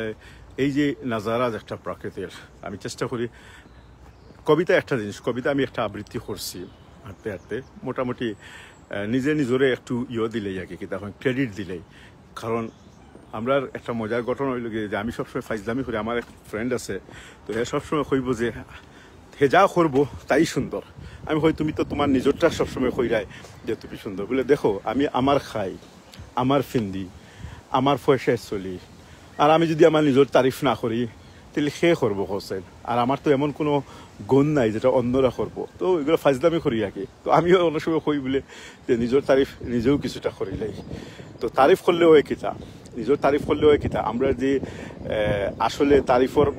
এই যে নাজারা যে একটা প্রকৃতির, আমি চেষ্টা করি কবিতা একটা জিনিস, কবিতা আমি একটা আবৃত্তি করছি হাঁটতে হাঁটতে। মোটামুটি আহ, নিজে নিজরে একটু ইয়ে দিলেই আর কি, কি তখন ক্রেডিট দিলেই। কারণ আমরার একটা মজার ঘটনা হইল গিয়ে যে আমি সবসময় ফাইজলামি করি। আমার এক ফ্রেন্ড আছে, তো হে সবসময় কইব যে হে যা করবো তাই সুন্দর। আমি কই, "তুমি তো তুমার নিজরটা সবসময় কইরায় যে তুমি সুন্দর।" বুলে, "দেখো, আমি আমার খাই, আমার ফিন্দি, আমার পয়সায় চলি। আর আমি যুদি আমার নিজর তারিফ না করি, তাইলে কে করবো, হোসেন? আর আমার তো এমন কুনু গুণ নাই যেটা অন্যরা করবো।" তো এগুলা ফাইজলামি করি আর কি। তো আমিও অনেক সময় কই বুলে যে নিজর তারিফ নিজেও কিছুটা করিলাই। তো তারিফ করলে অয় কিতা, নিজর তারিফ করলে অয় কিতা, আমরা যে, আহ, আসলে তারিফর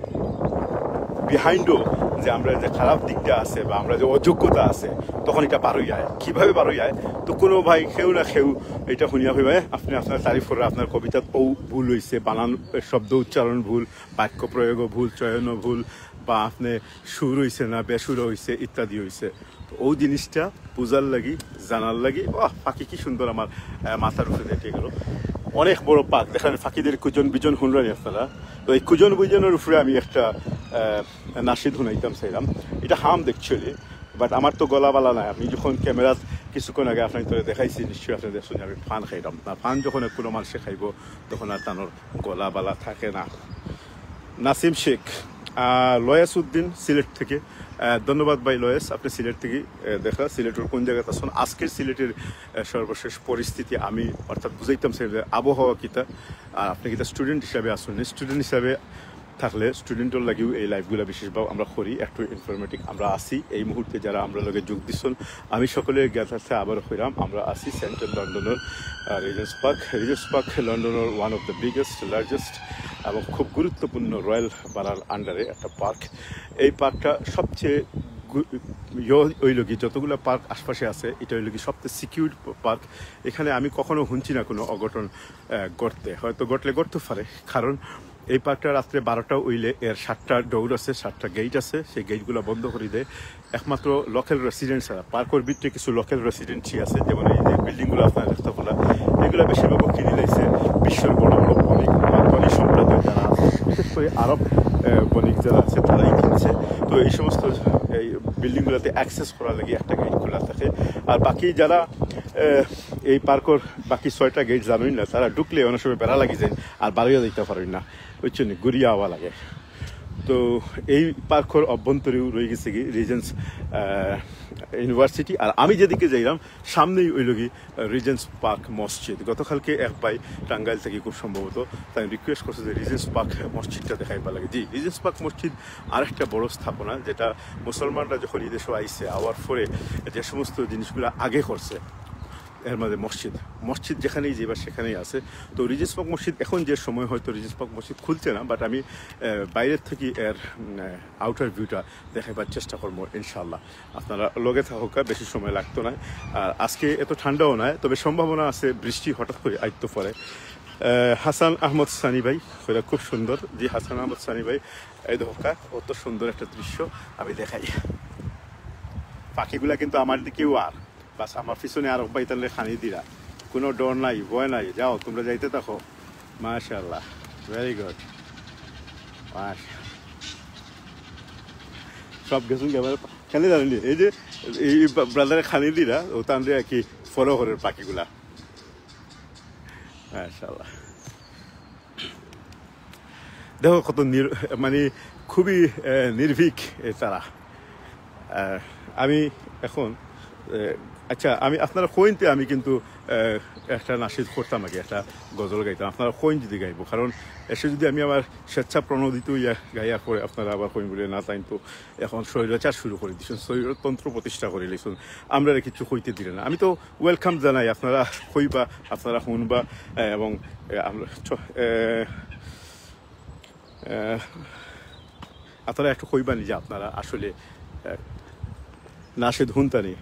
behind-ও যে আমরা যে খারাপ দিকটা আছে বা আমরা যে অযোগ্যতা আছে, তখন এটা বারই আয়। কিভাবে বারই আয়? তো কুনু ভাই কেউ না কেউ এটা হুনিয়া কইবা, "এ, আপনে আপনার তারিফ কররা, আপনার কবিতাত অউ ভুল অইছে, বানান, শব্দ উচ্চারণ ভুল, বাক্য প্রয়োগও ভুল, চয়নও ভুল, বা আপনে সুর অইছে না বেসুর অইছে, ইত্যাদি অইছে।" তো অউ জিনিসটা বুঝার লাগি, জানার লাগি, ওয়াহ, পাখি কি সুন্দর আমার, আহ, মাথার উপরে উঠিয়া গেল। অনেক বড় পার্ক, দেখেন পাখিদের কুজন বিজন হুনরানি আপনারা। তো এই কুজন বিজনের উপরে আমি একটা, আহ, নাশিদ হুনাইতাম চাইলাম। এটা হাম actually, but আমার তো গলা বালা নাই। আমি যখন ক্যামেরাত কিছুক্ষণ আগে আপনাইনতরে দেখাইছি, নিশ্চয়ই আপনে দেখছইন যে আমি পান খাইরাম না। পান যখন কুনু মানষে খাইবো, তখন আর তানর গলা বালা থাকে না। নাসিম শেখ, আহ, লয়েস উদ্দিন সিলেট থেকে। আহ, ধন্যবাদ ভাই লয়েস, আপনে সিলেট থেকে, আহ, দেখরা সিলেটর কুন জাগাত আছইন। আজকের সিলেটের, আহ, সর্বশেষ পরিস্থিতি আমি অর্থাৎ বুঝাইতাম চাই যে আবহাওয়া কিতা। আর আপনে কিতা student হিসাবে আছইন, student হিসাবে থাকলে student-র লাগিও এই live-গুলা বিশেষভাবে আমরা করি, একটু informative আমরা আছি। এই মুহূর্তে যারা আমরার লগে যোগ দিছইন, আমি সকলের জ্ঞাতার্থে আবার কইরাম, আমরা আছি সেন্ট্রাল লন্ডনর, আহ, রিজেন্টস পার্ক। রিজেন্টস পার্ক লন্ডনর one of the biggest, largest এবং খুব গুরুত্বপূর্ণ রয়্যাল বারার under-এ একটা পার্ক। এই পার্কটা সবচেয়ে গু-, ইয়ে অইল কি, যতগুলা পার্ক আশপাশে আছে, এটা অইল কি সবচেয়ে secured পার্ক। এখানে আমি কখনো হুনছি না কোনো অঘটন, আহ, ঘটতে। হয়তো ঘটলে ঘটতে পারে, কারণ এই পার্কটা রাত্রে বারোটা অইলে এর সাতটা ডোর আছে, সাতটা গেট আছে, সেই গেটগুলা বন্ধ করি দেয়। একমাত্র লোকাল রেসিডেন্ট ছাড়া, পার্কর ভিতরে কিছু লোকাল রেসিডেন্টই আছে, যেমন এই যে বিল্ডিংগুলা আপনারা দেখতা পাররা, এগুলা বেশিরভাগ কিনি লাইছে বিশ্বর বড় বড় বণিক বা ধনী সম্প্রদায় যারা আছে, বিশেষ করে আরব, আহ, বণিক যারা আছে, তারাই কিনছে। তো এই সমস্ত, এই বিল্ডিংগুলাতে অ্যাক্সেস করার লাগি একটা গেট খোলা থাকে। আর বাকি যারা, আহ, এই পার্কর বাকি ছয়টা গেট জানইন না, তারা ঢুকলে অনেক সময় বেড়া লাগি যায়, আর বারইয়া যাইতা পারইন না, বুঝছইন নি? ঘুরিয়া আওয়া লাগে। তো এই পার্কর অভ্যন্তরেও রয়ে গেছে কি রিজেন্টস, আহ, ইউনিভার্সিটি। আর আমি যেদিকে যাইরাম, সামনেই অইল কি, আহ, রিজেন্টস পার্ক মসজিদ। গতকালকে এক ভাই টাঙ্গাইল থেকে খুব সম্ভবত তাই রিকোয়েস্ট করছে যে রিজেন্টস পার্ক মসজিদটা দেখাইবার লাগি। জি, রিজেন্টস পার্ক মসজিদ আরেকটা বড় স্থাপনা, যেটা মুসলমানরা যখন এই দেশে আইছে, আওয়ার পরে যে সমস্ত জিনিসগুলা আগে করছে, এর মাঝে মসজিদ, মসজিদ যেখানেই যাইবা সেখানেই আছে। তো রিজেন্টস পার্ক মসজিদ এখন যে সময় হয়তো রিজেন্টস পার্ক মসজিদ খুলছে না, but আমি, আহ, বাইরের থেকে এর, উম, আহ, আউটার ভিউটা দেখাইবার চেষ্টা করবো ইনশাআল্লাহ। আপনারা লগে থাকুক্কা, বেশি সময় লাগতো না। আর আজকে এত ঠান্ডাও নাই, তবে সম্ভাবনা আছে বৃষ্টি হঠাৎ করে আইতো পারে। আহ, হাসান আহমদ সানি ভাই, কইরা খুব সুন্দর। জি, হাসান আহমদ সানি ভাই, এই দেখউক্কা, কত সুন্দর একটা দৃশ্য আমি দেখাই। পাখিগুলা কিন্তু আমার দিকেও আর বাস, আমার পিছনে আরক ভাই তাইলে খানি দিরা, কোনো ডর নাই, ভয় নাই। যাও, তোমরা যাইতে থাকো। মাশাআল্লাহ, very good। মাশাআল্লাহ। সব গেছইন কি আবার খানি জানেনি? এই যে এই ব্রা-, ব্রাদারে খানি দিরা, ও তানরে আর কি ফলো করের পাখিগুলা। মাশাআল্লাহ। দেখো কত নির-, মানে খুবই, আহ, নির্ভীক, এ, তারা। আহ, আমি এখন, আহ, আচ্ছা, আমি আপনারা কইনতে আমি কিন্তু, আহ, একটা নাশিদ করতাম আগে, একটা গজল গাইতাম। আপনারা কইন যদি গাইবো, কারণ এসে যদি আমি আমার স্বেচ্ছা প্রণোদিত ইয়া গাইয়া পরে আপনারা আবার কইন বলে না, তাইন তো এখন স্বৈরাচার শুরু করি দিছইন, স্বৈরতন্ত্র প্রতিষ্ঠা করি লিছইন, আমরারে কিচ্ছু কইতে দিরা না। আমি তো ওয়েলকাম জানাই, আপনারা কইবা, আপনারা হুনবা, আহ, এবং, আহ, আমরা চ-, আহ, আহ, আপনারা একটু কইবা নি যে আপনারা আসলে, আহ, নাশিদ হুনতা নি।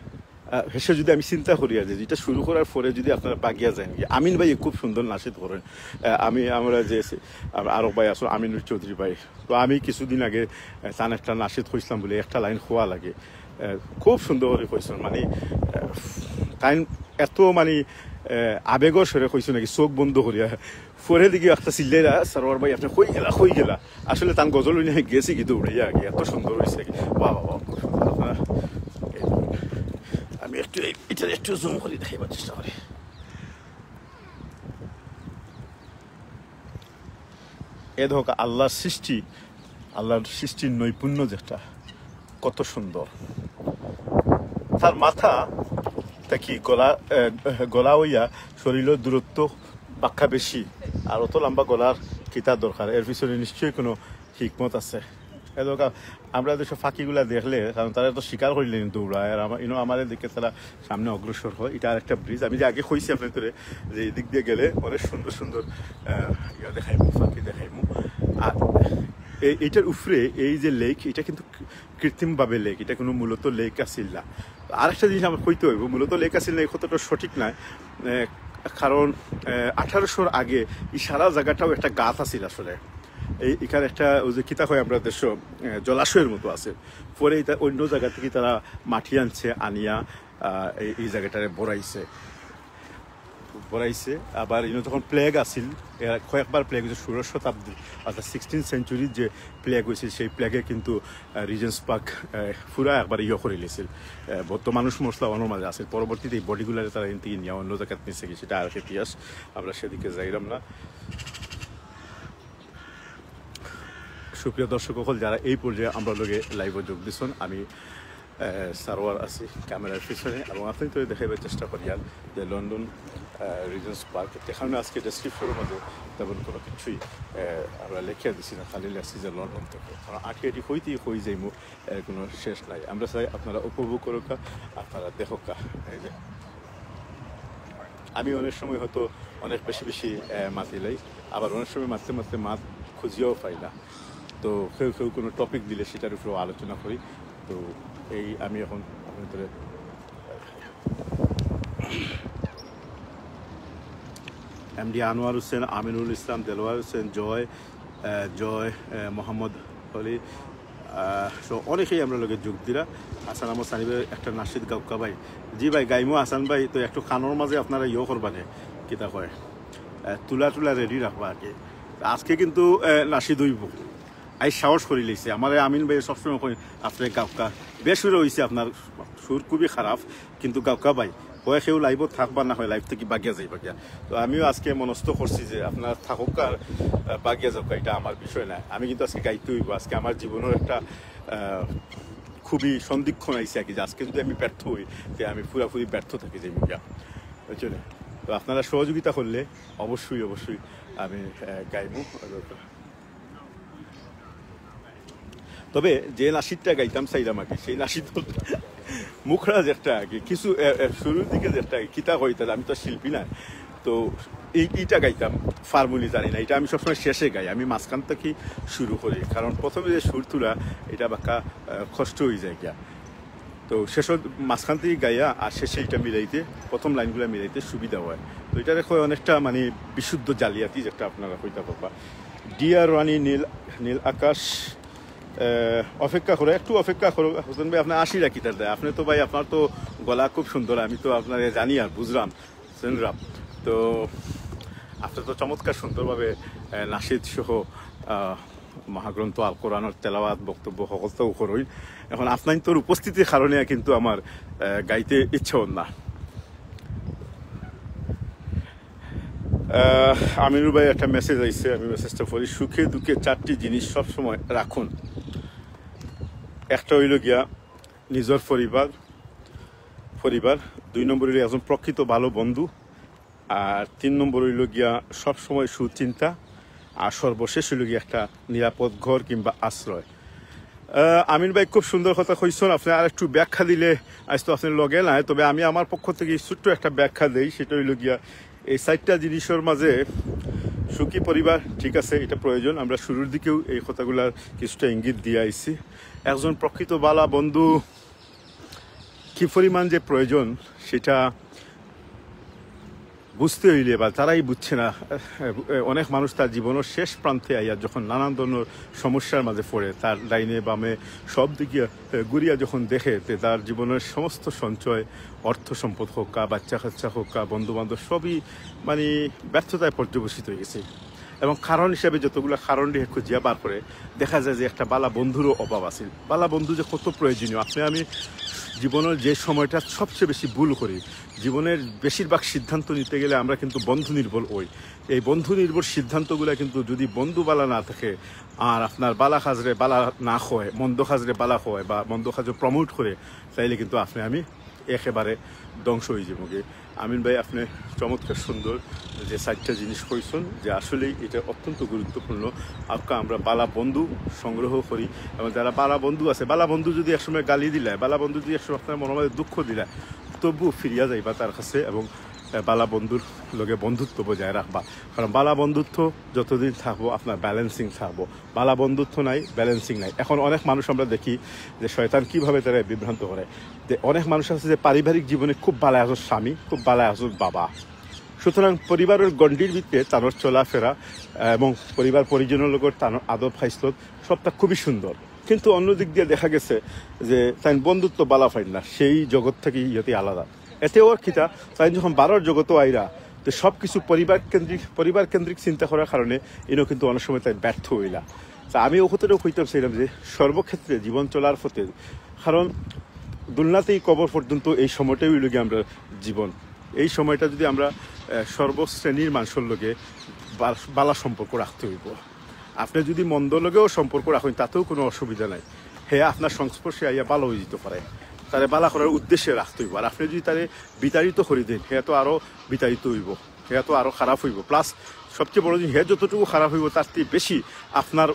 আহ, হেষে যদি আমি চিন্তা করি আর যে এটা শুরু করার পরে যদি আপনারা বাগিয়া যাইন, যে আমিন ভাই খুব সুন্দর নাশিদ করেন। আহ, আমি, আমরা যে সে-, আম-, আরক ভাই আছইন, আমিনুর চৌধুরী ভাই। তো আমি কিছুদিন আগে, আহ, তান একটা নাশিদ কইছলাম বলে একটা লাইন কওয়া লাগে। আহ, খুব সুন্দর করি কইছইন, মানে, আহ, তাইন এত মানে, আহ, আবেগর স্বরে কইছইন নাকি চোখ বন্ধ করিয়া। পরে দেখি একটা চিল্লাইরা, "সরোয়ার ভাই, আপনে কই গেলা, কই গেলা?" আসলে তান গজল অইলে গেছি কি দৌড়াইয়া আগে, এত সুন্দর অইছে কি। বাহ, বাহ, বাহ, খুব সুন্দর। আপনারা, এই, আমি একটু এই, এটা একটু জুম করি দেখাইবার চেষ্টা করি। এ দেখো আল্লাহর সৃষ্টি, আল্লাহর সৃষ্টির নৈপুণ্য যেটা, কত সুন্দর। তার মাথা থাকি গলা, এ, গলা অইয়া শরীরর দূরত্ব বাক্কা বেশি, আর অত লম্বা গলার কিতা দরকার? এর পিছনে নিশ্চয়ই কোনো হিকমত আছে। এ দেখো, আমরা দেশো পাখিগুলা দেখলে, কারণ তারা তো শিকার করিলে কিন্তু দৌড়ায়, আর আমার, ইনো আমার দিকে তারা সামনে অগ্রসর হয়। এটা আরেকটা ব্রিজ, আমি যে আগে কইছি আপনাদের যে এদিক দিয়ে গেলে অনেক সুন্দর সুন্দর, আহ, ইয়া দেখাইমু, পাখি দেখাইমু। আর এই, এইটার উপরে এই যে লেক, এটা কিন্তু কৃত্রিমভাবে লেক, এটা কোনো মূলত লেক আছিল না। আর একটা জিনিস আমার কইতে হইব, মূলত লেক আছিল না, এই কথাটা সঠিক নয়। এ, কারণ, এ, আঠারোশোর আগে এই সারা জায়গাটাও একটা গাত আছিল আসলে। এই, এখানে একটা, ওই যে কিতা হয় আমরা দেশো, এ, জলাশয়ের মতো আছে। পরে এটা অন্য জায়গা থেকে তারা মাটি আনছে, আনিয়া, আহ, এই, এই জায়গাটারে বড়াইছে, বড়াইছে। আবার ইনো যখন প্লেগ আছিল, এর কয়েকবার প্লেগ হয়েছে, ষোড়শ শতাব্দী, অর্থাৎ সিক্সটিন সেঞ্চুরির যে প্লেগ হয়েছে, সেই প্লেগে কিন্তু, আহ, রিজেন্টস পার্ক, আহ, পুরা একবার ইয়ে করে নিয়েছিল। আহ, বর্তমান মানুষ মশলা অন্যর মাঝে আছে। পরবর্তীতে এই বডিগুলারে তারা এখান থেকে নিয়ে অন্য জায়গায় নিচে গেছে, সেটা আর এক ইতিহাস, আমরা সেদিকে যাইলাম না। সুপ্রিয় দর্শক সকল, যারা এই পর্যায়ে আমরা লগে লাইভে যোগ দিচ্ছেন, আমি, আহ, সারোয়ার আছি ক্যামেরার পিছনে এবং আপনি তো দেখাইবার চেষ্টা করি আর যে লন্ডন, আহ, রিজেন্টস পার্ক, যেখানে আজকে ডেসক্রিপশনের মধ্যে তেমন কোনো কিছুই, আহ, আমরা লেখিয়া দিছি না, খালি লেখছি যে লন্ডন থেকে। কারণ আঁটি আঁটি হইতেই হয়ে যাইমু, এর কোনো শেষ নাই। আমরা চাই আপনারা উপভোগ করুকা, আপনারা দেখুকা। এই যে আমি অনেক সময় হয়তো অনেক বেশি বেশি, আহ, মাতিলাই, আবার অনেক সময় মাততে মাততে মাত খুঁজিয়াও পাই না। তো কেউ কেউ কোনো টপিক দিলে সেটার উপরেও আলোচনা করি। তো এই আমি এখন আপনাদের এমডি আনোয়ার হোসেন, আমিনুল ইসলাম, দেলোয়ার হোসেন, জয়, আহ, জয়, আহ, মোহাম্মদ আলী, আহ, সহ অনেকেই আমরা লগে যোগ দিরা। হাসান আহমদ সানি ভাই একটা নাশিদ গাউক্কা ভাই। জি ভাই, গাইমু হাসান ভাই, তো একটু কানোর মাঝে আপনারা ইয়ে করবা নে, কিতা কয়, আহ, তুলা টুলা রেডি রাখবা আর কি। আজকে কিন্তু, আহ, নাশিদ হইব। আই সাহস করি লইছে। আমারে আমিন ভাই সবসময় কই, "আপনি গাউক্কা বেসুরে হইছে, আপনার সুর খুবই খারাপ, কিন্তু গাউক্কা ভাই, হয় কেউ লাইভও থাকবা, না হয় লাইভ থেকে বাগিয়া যাইবা গিয়া।" তো আমিও আজকে মনস্থ করছি যে আপনারা থাকুক আর, আহ, বাগিয়া যাউক, এটা আমার বিষয় না। আমি কিন্তু আজকে গাইতে হইব। আজকে আমার জীবনের একটা, আহ, খুবই সন্ধিক্ষণ আইছে আর কি, যে আজকে যদি আমি ব্যর্থ হই, তে আমি পুরাপুরি ব্যর্থ থাকি যাইমু গিয়া, বুঝছো নি? তো আপনারা সহযোগিতা করলে অবশ্যই, অবশ্যই আমি, আহ, গাইমু। তবে যে নাশিদটা গাইতাম চাইলাম আর কি, সেই নাশিদ মুখরা যে একটা আর কি, কিছু, এ, এ, শুরুর দিকে যে একটা কিতা কইতাম, আমি তো শিল্পী না, তো এই, এইটা গাইতাম, ফার্মুলি জানি না, এটা আমি সবসময় শেষে গাই, আমি মাঝখান থেকে শুরু করি, কারণ প্রথমে যে সুর তুলা, এটা বাক্কা, আহ, কষ্ট হয়ে যায় গিয়া। তো শেষ, মাঝখান থেকে গাইয়া আর শেষে এটা মিলাইতে, প্রথম লাইনগুলো মিলাইতে সুবিধা হয়। তো এটা দেখো অনেকটা মানে বিশুদ্ধ জালিয়াতি, যেটা আপনারা কইতা পারবা। ডিয়ার রানী নীল, নীল আকাশ, আহ, অপেক্ষা করো, একটু অপেক্ষা করো। হোসেন ভাই, আপনার আশি রাখি তার দেয়। আপনি তো ভাই, আপনার তো গলা খুব সুন্দর, আমি তো আপনারে জানি আর বুঝলাম, হোসেন রাব। তো আপনি তো চমৎকার সুন্দরভাবে, আহ, নাশিদ সহ, আহ, মহাগ্রন্থ আল কোরআনের তেলাওয়াত, বক্তব্য, সকলটাও করইন। এখন আপনার তোর উপস্থিতির কারণে কিন্তু আমার, আহ, গাইতে ইচ্ছে হন না। আহ, আমিনুর ভাই একটা মেসেজ আইছে, আমি মেসেজটা পড়ি। "সুখে দুঃখে চারটি জিনিস সবসময় রাখুন। একটা হইল গিয়া নিজের পরিবার, পরিবার, দুই নম্বর হইল একজন প্রকৃত ভালো বন্ধু, আর তিন নম্বর হইল গিয়া সবসময় সুচিন্তা, আর সর্বশেষ হইল গিয়া একটা নিরাপদ ঘর কিংবা আশ্রয়।" আহ, আমিন ভাই খুব সুন্দর কথা কইছেন, আপনি আর একটু ব্যাখ্যা দিলে, আজ তো আপনি লগে নাই, তবে আমি আমার পক্ষ থেকে ছোট্ট একটা ব্যাখ্যা দেই, সেটা হইল গিয়া এই চারটা জিনিসের মাঝে সুখী পরিবার, ঠিক আছে, এটা প্রয়োজন, আমরা শুরুর দিকেও এই কথাগুলার কিছুটা ইঙ্গিত দিয়ে আইছি। একজন প্রকৃত বালা বন্ধু কি পরিমাণ যে প্রয়োজন, সেটা বুঝতে হইলে বা তারাই বুঝছে না। এ, অনেক মানুষ তার জীবনের শেষ প্রান্তে আইয়া যখন নানান ধরনের সমস্যার মাঝে পড়ে, তার ডাইনে বামে সব দিকে, এ, ঘুরিয়া যখন দেখে, তে তার জীবনের সমস্ত সঞ্চয়, অর্থ সম্পদ হোক, কা বাচ্চা কাচ্চা হোক, কা বন্ধু বান্ধব, সবই মানে ব্যর্থতায় পর্যবসিত হয়ে গেছে। এবং কারণ হিসাবে যতগুলা কারণ দিয়ে খুঁজিয়া বার করে, দেখা যায় যে একটা বালা বন্ধুরও অভাব আছে। বালা বন্ধু যে কত প্রয়োজনীয়। আপনি আমি জীবনের যে সময়টা সবচেয়ে বেশি ভুল করি, জীবনের বেশিরভাগ সিদ্ধান্ত নিতে গেলে আমরা কিন্তু বন্ধু নির্ভর হই। এই বন্ধু নির্ভর সিদ্ধান্তগুলা কিন্তু যদি বন্ধু বালা না থাকে, আর আপনার বালা কাজরে বালা না হয়, মন্দ কাজরে বালা হয় বা মন্দ কাজে প্রমোট করে, তাইলে কিন্তু আপনি আমি একেবারে ধ্বংস হয়ে যাবো গি। আমিন ভাই, আপনি চমৎকার সুন্দর যে চারটা জিনিস কইছেন, যে আসলেই এটা অত্যন্ত গুরুত্বপূর্ণ। আপকা আমরা বালা বন্ধু সংগ্রহ করি, এবং যারা বালা বন্ধু আছে, বালা বন্ধু যদি একসময় গালি দিলায়, বালা বন্ধু যদি একসময় আপনার মনের মধ্যে দুঃখ দিলায়, তবু ফিরিয়া যাইবা তার কাছে এবং, আহ, বালা বন্ধুর লগে বন্ধুত্ব বজায় রাখবা। কারণ বালা বন্ধুত্ব যতদিন থাকবো, আপনার ব্যালেন্সিং থাকবো। বালা বন্ধুত্ব নাই, ব্যালেন্সিং নাই। এখন অনেক মানুষ আমরা দেখি যে শয়তান কিভাবে তারা বিভ্রান্ত করে। যে অনেক মানুষ আছে যে পারিবারিক জীবনে খুব বালা একজন স্বামী, খুব বালা একজন বাবা। সুতরাং পরিবারের গণ্ডির ভিতরে তার চলাফেরা, আহ, এবং পরিবার পরিজনের লোকের তার আদব খাইসলত সবটা খুবই সুন্দর। কিন্তু অন্য দিক দিয়ে দেখা গেছে যে তাই বন্ধুত্ব বালা পাইন না, সেই জগৎ থেকে ইহতে আলাদা। এতে ওর কিতা, তাই যখন বারোর জগতও আইরা, তো সব কিছু পরিবার কেন্দ্রিক, পরিবার কেন্দ্রিক চিন্তা করার কারণে ইনো কিন্তু অনেক সময় তাই ব্যর্থ হইলা। তা আমি ও কথাটাও কইতাম চাইলাম যে সর্বক্ষেত্রে জীবন চলার পথে, কারণ দুনিয়াতেই কবর পর্যন্ত এই সময়টাই হইল গিয়া আমরা জীবন। এই সময়টা যদি আমরা, আহ, সর্বশ্রেণীর মানুষের লগে বা-, বালা সম্পর্ক রাখতে হইব। আপনি যদি মন্দ লগেও সম্পর্ক রাখেন, তাতেও কোনো অসুবিধা নাই। হে আপনার সংস্পর্শে আইয়া বালা হয়ে যেতে পারে, তারে বালা করার উদ্দেশ্যে রাখতে হইব। আর আপনি যদি তারে বিতাড়িত করে দেন, হে তো আরও বিতাড়িত হইব, হে তো আরও খারাপ হইব। প্লাস সবচেয়ে বড় জিনিস, হে যতটুকু খারাপ হইব, তার থেকে বেশি আপনার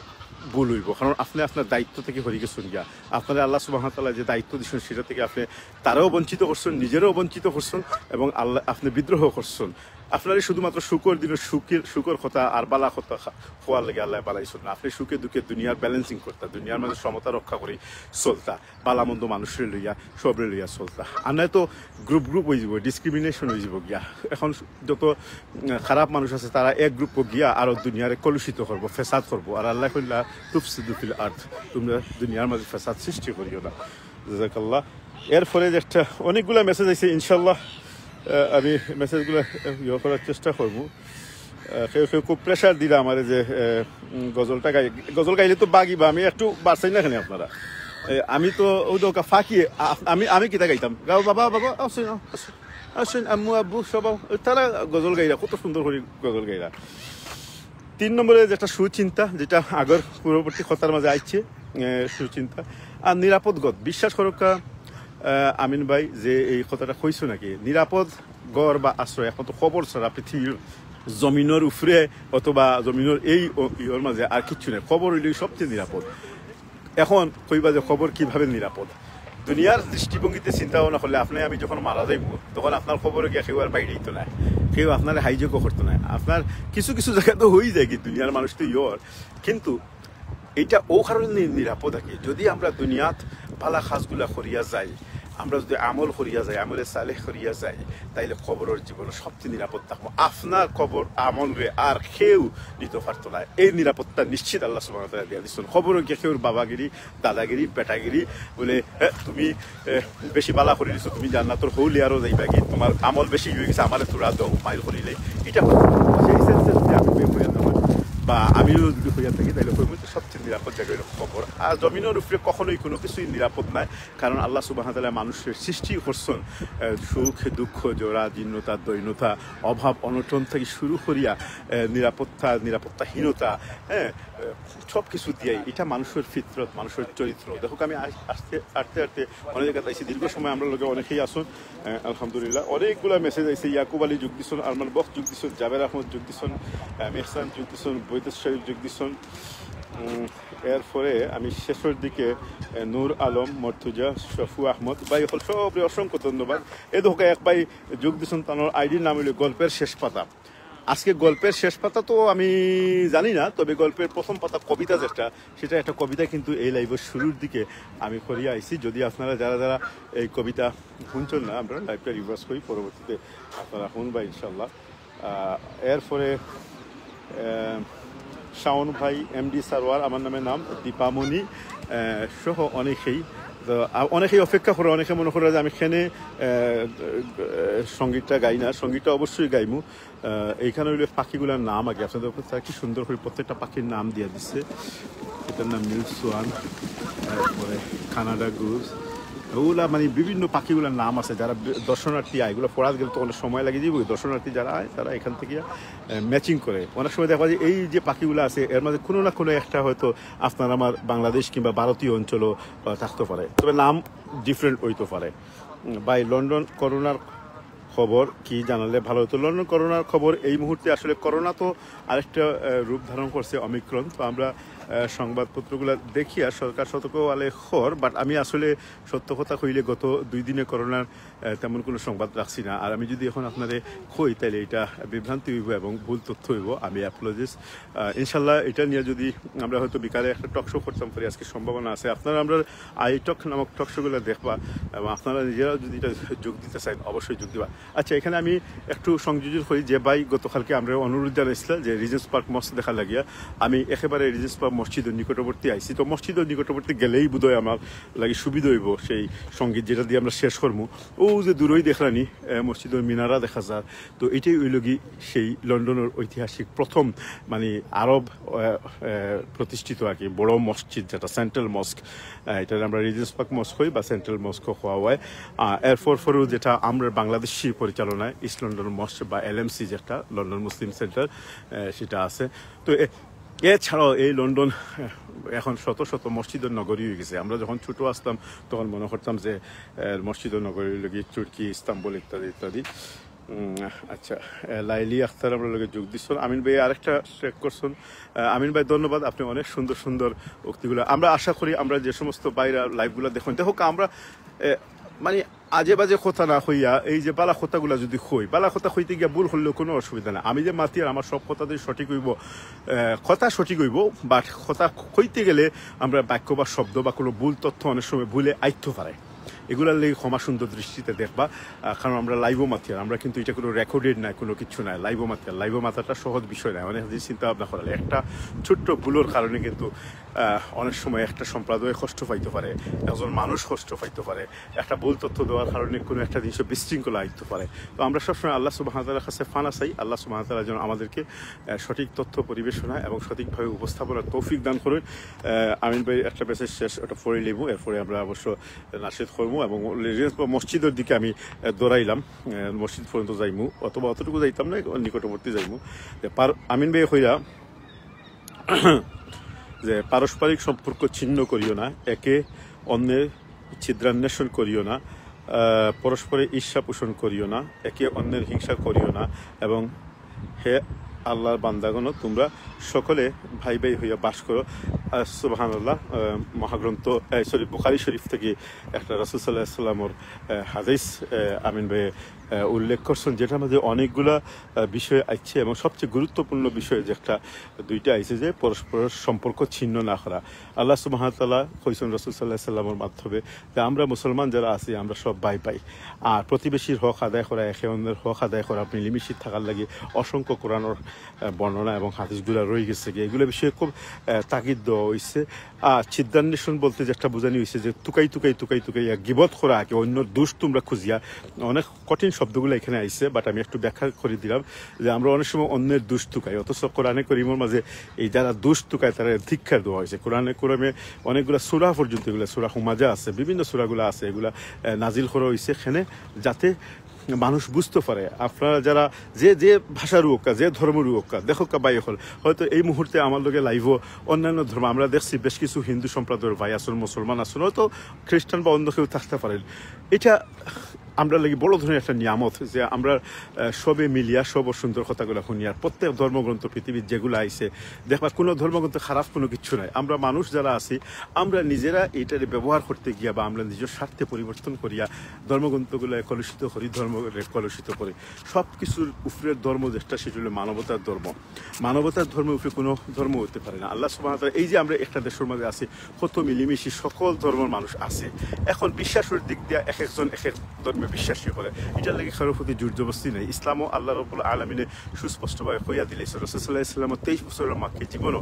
ভুল হইব, কারণ আপনি আপনার দায়িত্ব থেকে হরি গেছেন গিয়া। আপনারে আল্লাহ সুবহানাহু ওয়া তাআলা যে দায়িত্ব দিচ্ছেন, সেটা থেকে আপনি তারেও বঞ্চিত করছেন, নিজেরেও বঞ্চিত করছেন এবং আল্লাহ, আপনি বিদ্রোহ করছেন। আপনারে শুধুমাত্র শুকর দিনের শুকের, শুকর কথা আর বালা কথা খা-, খোয়ার লাগে আল্লাহ বানাইছেন না। আপনি সুখে দুঃখে দুনিয়ার ব্যালেন্সিং করতা, দুনিয়ার মাঝে সমতা রক্ষা করি চলতা, বালা মন্দ মানুষরে লইয়া, সবরে লইয়া চলতা। আর নয় তো গ্রুপ গ্রুপ হয়ে যাব, ডিসক্রিমিনেশন হয়ে যাব গিয়া। এখন যত, উম, খারাপ মানুষ আছে, তারা এক গ্রুপও গিয়া আরো দুনিয়ারে কলুষিত করব, ফেসাদ করব। আর আল্লাহ কইলা, "তুফসিদু ফিল আরদ", তোমরা দুনিয়ার মাঝে ফেসাদ সৃষ্টি করিও না। জাযাকাল্লাহ। এরপরে যে একটা, অনেকগুলা মেসেজ আছে, ইনশাল্লাহ, আহ, আমি মেসেজগুলা, আহ, ইয়ে করার চেষ্টা করবো। আহ, কেউ কেউ খুব প্রেশার দিলা আমারে যে, আহ, উম, গজলটা গাই, গজল গাইলে তো বাগিবা, আমি একটু বাড়ছেন না এখানে আপনারা। এ, আমি তো ওই দোকা ফাঁকি, আ-, আমি, আমি কিতা গাইতাম? গাও বাবা, বাবা, আসুন, আসুন, আসুন, আম্মু, আব্বু, সব আও-, তারা গজল গাইরা, কত সুন্দর করে গজল গাইরা। তিন নম্বরে যেটা সুচিন্তা, যেটা আগর পূর্ববর্তী কথার মাঝে আইছে, এ, সুচিন্তা। আর নিরাপদ গত, বিশ্বাস করুক্কা, আহ, আমিন ভাই, যে এই কথাটা কইছো নাকি, নিরাপদ ঘর বা আশ্রয় একমাত্র কবর ছাড়া পৃথিবীর জমিনের উপরে অথবা জমিনের এই ও-, ইয়ের মাঝে আর কিচ্ছু নেই। কবর হইলেই সবচেয়ে নিরাপদ। এখন কইবা যে কবর কিভাবে নিরাপদ? দুনিয়ার দৃষ্টিভঙ্গিতে চিন্তা ভাবনা করলে, আপনি আমি যখন মারা যাইব, তখন আপনার কবরে গিয়া কেউ আর বাইরে হইতো না, কেউ আপনার হাইজেকও করতো না। আপনার কিছু কিছু জায়গা তো হয়ে যায় কি, দুনিয়ার মানুষ তো ইয়র, কিন্তু এটা ও কারণে নি-, নিরাপদ আর কি। যদি আমরা দুনিয়াত ভালা কাজগুলা করিয়া যাই, আমরা যদি আমল করিয়া যাই, আমলে সালেহ করিয়া যাই, তাইলে কবরের জীবন সবচেয়ে নিরাপদ থাকবো। আপনার কবর আমলরে আর কেউ নিতে পারতো না। এই নিরাপত্তা নিশ্চিত আল্লাহ সুবহানাহু ওয়া তাআলা দিয়া দিচ্ছেন। কবরে গিয়া কেউর বাবাগিরি, দাদাগিরি, বেটাগিরি বলে, "এ, তুমি, এ, বেশি বালা করে দিছো, তুমি জান্নাতর হৌ লেয়ারও যাইবা কি, তোমার আমল বেশি হয়ে গেছে, আমারে তোরা দাও, মাইল করিলে।" এটা হচ্ছে সেই সেন্সে যদি আমি বের হইয়া না হয়, বা আমিও যদি হইয়া থাকি, তাহলে কইবো যে সবচেয়ে নিরাপদ জায়গা হইল কবর। আর জমিনের উপরে কখনোই কোনো কিছুই নিরাপদ নয়, কারণ আল্লাহ সুবহানাহু ওয়া তাআলা মানুষের সৃষ্টি করছেন, এ, সুখ, দুঃখ, জরা, জীর্ণতা, দৈন্যতা, অভাব, অনটন থেকে শুরু করিয়া, এ, নিরাপত্তা, নিরাপত্তাহীনতা, হ্যাঁ, এ, সব কিছু দিয়াই। এটা মানুষের ফিতরত, মানুষের চরিত্র। দেখো, আমি আস-, আসতে, আটতে আটতে অনেক জায়গাতে আইছি। দীর্ঘ সময় আমরা লগে অনেকেই আসুন, এ, আলহামদুলিল্লাহ। অনেকগুলা মেসেজ আইছে। ইয়াকুব আলী যোগ দিছন, আরমান বক্স যোগ দিছন, জাবের আহমদ যোগ দিছন, এ, মেহসান যোগ দিছন, বৈদেশ শরীফ যোগ দিছন। উম, এরপরে আমি শেষের দিকে, এ, নূর আলম, মর্তুজা, শফু আহমদ, ভাই হকল সবরে অসংখ্য ধন্যবাদ। এ দেখো, এক ভাই যোগ দিছন, তার আইডির নাম হইল গল্পের শেষ পাতা। আজকে গল্পের শেষ পাতা তো আমি জানি না, তবে গল্পের প্রথম পাতা কবিতা যেটা, সেটা একটা কবিতা কিন্তু এই লাইভের শুরুর দিকে আমি করিয়া আইছি। যদি আপনারা যারা যারা এই কবিতা শুনছেন না, আমরা লাইভটা রিভার্স করি, পরবর্তীতে আপনারা শুনবা ইনশাল্লাহ। আহ, এরপরে, আহ, শাওন ভাই, এমডি সারোয়ার, আমার নামে নাম, দীপামণি, আহ, সহ অনেকেই তো আ, অনেকেই অপেক্ষা করে, অনেকে মনে করে যে আমি এখানে আহ, সঙ্গীতটা গাই না। সঙ্গীতটা অবশ্যই গাইমু। আহ, এইখানে হইলে পাখিগুলার নাম আগে আপনাদের কাছে কি সুন্দর করে প্রত্যেকটা পাখির নাম দিয়ে দিচ্ছে। এটার নাম নীল সোয়ান, তারপরে কানাডা গুজ, ওগুলা মানে বিভিন্ন পাখিগুলার নাম আছে। যারা বি- দর্শনার্থী আয়, এগুলো পড়াতে গেলে তো অনেক সময় লাগে যাবে। দর্শনার্থী যারা আয়, তারা এখান থেকে ম্যাচিং করে। অনেক সময় দেখা যায় এই যে পাখিগুলো আছে, এর মাঝে কোনো না কোনো একটা হয়তো আপনার আমার বাংলাদেশ কিংবা ভারতীয় অঞ্চলও আহ, থাকতে পারে, তবে নাম ডিফারেন্ট হইতে পারে। উম, ভাই, লন্ডন করোনার খবর কি জানালে ভালো হতো। লন্ডন করোনার খবর এই মুহূর্তে আসলে করোনা তো আরেকটা আহ, রূপ ধারণ করছে অমিক্রন। তো আমরা আহ, সংবাদপত্রগুলো দেখি আর সরকার সতর্ক আলে খর, বাট আমি আসলে সত্য কথা কইলে গত দুই দিনে করোনার আহ, তেমন কোনো সংবাদ রাখছি না। আর আমি যদি এখন আপনারে কই, তাহলে এটা বিভ্রান্তি হইব এবং ভুল তথ্য হইব। আমি অ্যাপোলজিস্ট। ইনশাল্লাহ, এটা নিয়ে যদি আমরা হয়তো বিকালে একটা টক শো করতাম পারি, আজকে সম্ভাবনা আছে। আপনারা আমরা আই টক নামক টক শোগুলো দেখবা এবং আপনারা নিজেরাও যদি এটা যোগ দিতে চান, অবশ্যই যোগ দিবা। আচ্ছা, এখানে আমি একটু সংযোজন করি যে ভাই গতকালকে আমরা অনুরোধ জানাইছিলাম যে রিজেন্স পার্ক মস্ক দেখা লাগিয়া আমি একেবারে রিজেন্স পার্ক মসজিদের নিকটবর্তী আইছি। তো মসজিদের নিকটবর্তী গেলেই বোধহয় আমার লাগে সুবিধা হইব সেই সঙ্গীত যেটা দিয়ে আমরা শেষ করবো। ও যে দূরই দেখলানি আহ, মসজিদের মিনারা দেখা যায়। তো এটাই হইল কি সেই লন্ডনের ঐতিহাসিক প্রথম মানে আরব আহ, আহ, প্রতিষ্ঠিত আর কি বড় মসজিদ, যেটা সেন্ট্রাল মস্ক। আহ, এটা আমরা রিজেন্স পার্ক মস্ক হই বা সেন্ট্রাল মস্ক হওয়া হয়। আহ, এরপর পরেও যেটা আমরা বাংলাদেশি পরিচালনায় ইস্ট লন্ডন মস্ক বা এলএমসি, যেটা লন্ডন মুসলিম সেন্টার, আহ, সেটা আছে। তো এ- এছাড়াও এই লন্ডন আহ, এখন শত শত মসজিদের নগরী হয়ে গেছে। আমরা যখন ছোট আসতাম, তখন মনে করতাম যে আহ, মসজিদের নগরী হইল গিয়ে তুর্কি, ইস্তাম্বুল ইত্যাদি ইত্যাদি। উম, আচ্ছা, আহ, লাইলি আখতার আমরা লগে যোগ দিচ্ছেন। আমিন ভাই আরেকটা ট্র্যাক করছেন। আহ, আমিন ভাই, ধন্যবাদ, আপনি অনেক সুন্দর সুন্দর উক্তিগুলো। আমরা আশা করি আমরা যে সমস্ত বাইরে লাইভগুলো দেখুন, দেখো আমরা আহ, মানে আজে বাজে কথা না কইয়া এই যে বালা কথাগুলা যদি কই, বালা কথা কইতে গিয়া ভুল করলেও কোনো অসুবিধা নাই। আমি যে মাতি আর আমার সব কথা যদি সঠিক হইব, আহ, কথা সঠিক হইব, বাট কথা কইতে গেলে আমরা বাক্য বা শব্দ বা কোনো ভুল তথ্য অনেক সময় ভুলে আইতে পারে। এগুলার লাগি ক্ষমা সুন্দর দৃষ্টিতে দেখবা। আহ, কারণ আমরা লাইভও মাতি আর আমরা কিন্তু এটা কোনো রেকর্ডেড নাই, কোনো কিছু নাই। লাইভও মাতি আর লাইভও মাতাটা সহজ বিষয় নয়। অনেক দিন চিন্তা ভাবনা করালে একটা ছোট্ট ভুলের কারণে কিন্তু আহ, অনেক সময় একটা সম্প্রদায় কষ্ট পাইতে পারে, একজন মানুষ কষ্ট পাইতে পারে, একটা ভুল তথ্য দেওয়ার কারণে কোনো একটা জিনিসে বিশৃঙ্খলা আইতে পারে। তো আমরা সবসময় আল্লাহ সুবহানাহু ওয়া তাআলার কাছে পানা চাই, আল্লাহ সুবহানাহু ওয়া তাআলা যেন আমাদেরকে আহ, সঠিক তথ্য পরিবেশনা এবং সঠিকভাবে উপস্থাপনার তৌফিক দান করুন। আহ, আমিন ভাই একটা মেসেজ শেষ, ওটা পড়ে নিব, এরপরে আমরা অবশ্য নাশিদ করবো এবং রেজিডেন্স বা মসজিদের দিকে আমি আহ, দৌড়াইলাম, আহ, মসজিদ পর্যন্ত যাইমু, অথবা অতটুকু যাইতাম না, নিকটবর্তী যাইমু। যে পার- আমিন ভাই কইরা যে পারস্পরিক সম্পর্ক ছিন্ন করিও না, একে অন্যের ছিদ্রান্বেষণ করিও না, আহ, পরস্পরে ঈর্ষা পোষণ করিও না, একে অন্যের হিংসা করিও না, এবং হে আল্লাহর বান্দাগণ, তোমরা সকলে ভাই ভাই হইয়া বাস করো। আহ, সুবহানাল্লাহ, আহ, মহাগ্রন্থ, সরি, বুখারী শরীফ থেকে একটা রাসূল সাল্লাল্লাহু আলাইহি ওয়াসাল্লামর, আহ, হাদিস, আহ, আমিন ভাই আহ, উল্লেখ করছেন, যেটার মধ্যে অনেকগুলা আহ, বিষয় আছে এবং সবচেয়ে গুরুত্বপূর্ণ বিষয় যে একটা দুইটা আছে যে পরস্পর সম্পর্ক ছিন্ন না করা। আল্লাহ সুবহানাহু ওয়া তাআলা কইছেন রাসূল সাল্লাল্লাহু আলাইহি ওয়াসাল্লামর মাধ্যমে যে আমরা মুসলমান যারা আছি, আমরা সব ভাই ভাই। আর প্রতিবেশীর হক আদায় করা, একে অন্যের হক আদায় করা, মিলেমিশে থাকার লাগি অসংখ্য কোরআনের আহ, বর্ণনা এবং হাদিসগুলা রয়ে গেছে কি, এগুলো বিষয়ে খুব আহ, তাগিদ দেওয়া হয়েছে। আর ছিদ্রান্বেষণ বলতে যেটা বোঝানি হয়েছে যে তুকাই তুকাই তুকাই তুকাই এক গিবত করা, আগে অন্য দোষ তোমরা খুঁজিয়া, অনেক কঠিন শব্দগুলো এখানে আইছে, বাট আমি একটু ব্যাখ্যা করে দিলাম যে আমরা অনেক সময় অন্যের দোষ তুকাই, অথচ কোরআনে করিমের মাঝে এই যারা দোষ তুকায় তারা ধিক্কার দেওয়া হয়েছে। কোরআনে করিমে অনেকগুলো সূরা পর্যন্ত, এগুলো সূরা হুমাজা আছে, বিভিন্ন সূরাগুলো আছে, এগুলা আহ, নাজিল করা হয়েছে এখানে যাতে মানুষ বুঝতে পারে। আপনারা যারা যে যে ভাষার হোক, যে ধর্মের হোক, দেখো কা ভাই, এখন হয়তো এই মুহূর্তে আমার লগে লাইভও অন্যান্য ধর্ম, আমরা দেখছি বেশ কিছু হিন্দু সম্প্রদায়ের ভাই আছেন, মুসলমান আছেন, হয়তো খ্রিস্টান বা অন্য কেউ থাকতে পারেন। এটা আমরা লাগি বড় ধরনের একটা নিয়ামত যে আমরা আহ, সবে মিলিয়া সব সুন্দর কথাগুলো শুনি। আর প্রত্যেক ধর্মগ্রন্থ পৃথিবীর যেগুলো আইছে, দেখবা কোনো ধর্মগ্রন্থ খারাপ কোনো কিছু নাই। আমরা মানুষ যারা আছি, আমরা নিজেরা এটারে ব্যবহার করতে গিয়া বা আমরা নিজের স্বার্থে পরিবর্তন করিয়া ধর্মগ্রন্থগুলো কলুষিত করি, ধর্ম কলুষিত করি। সব কিছুর উপরের ধর্ম যেটা, সেটা হলো মানবতার ধর্ম। মানবতার ধর্মের উপরে কোনো ধর্ম হতে পারে না। আল্লাহ সুবহানাহু ওয়া তাআলা, এই যে আমরা একটা দেশের মধ্যে আছি, কত মিলেমিশে সকল ধর্মের মানুষ আছে। এখন বিশ্বাসের দিক দিয়ে এক একজন এক এক ধর্মে বিশ্বাসী করে। এটার লাগি কারোর প্রতি জোর জবরদস্তি নাই। ইসলামও আল্লাহ রব্বুল আলমিনে সুস্পষ্টভাবে কইয়া দিলাইছইন। রসুল সাল্লাহ ইসলামও তেইশ বছরের মাকে জীবনও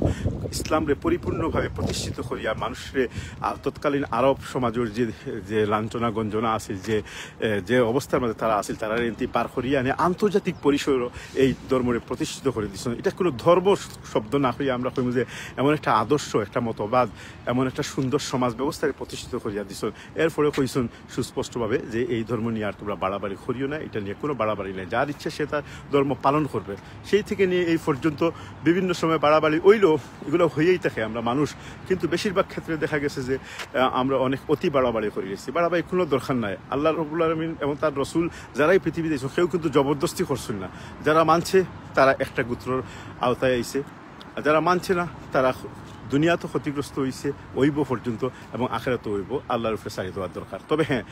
ইসলামরে পরিপূর্ণভাবে প্রতিষ্ঠিত করিয়া মানুষরে, আ, তৎকালীন আরব সমাজের যে যে লাঞ্ছনা গঞ্জনা আছিল, যে এ, যে অবস্থার মধ্যে তারা আছিল, তারা এনতি বার করিয়া আনে আন্তর্জাতিক পরিসরে এই ধর্মরে প্রতিষ্ঠিত করে দিছইন। এটা কোনো ধর্ম শব্দ না হইয়া আমরা কইমু যে এমন একটা আদর্শ, একটা মতবাদ, এমন একটা সুন্দর সমাজ ব্যবস্থাকে প্রতিষ্ঠিত করিয়া দিছইন। এরপরে কইছইন সুস্পষ্টভাবে যে এই ধর্ম নিয়ে আর তোমরা বাড়াবাড়ি করিও না, এটা নিয়ে কোনো বাড়াবাড়ি নেই, যার ইচ্ছে সে তার ধর্ম পালন করবে। সেই থেকে নিয়ে এই পর্যন্ত বিভিন্ন সময় বাড়াবাড়ি হইলেও এগুলো হইয়াই থাকে, আমরা মানুষ, কিন্তু বেশিরভাগ ক্ষেত্রে দেখা গেছে যে আহ, আমরা অনেক অতি বাড়াবাড়ি করে গেছি। বাড়াবাড়ি কোনো দরকার নাই। আল্লাহ রব্বুল আলমিন এবং তার রসুল যারাই পৃথিবীতে এসে কেউ কিন্তু জবরদস্তি করছেন না। যারা মানছে তারা একটা গোত্রর আওতায় আইছে, আর যারা মানছে না তারা দুনিয়া তো ক্ষতিগ্রস্ত হইছে, অইব পর্যন্ত, এবং আখেরাতও অইব। আল্লাহর উপরে ছাড়ি দেওয়ার দরকার। তবে হ্যাঁ,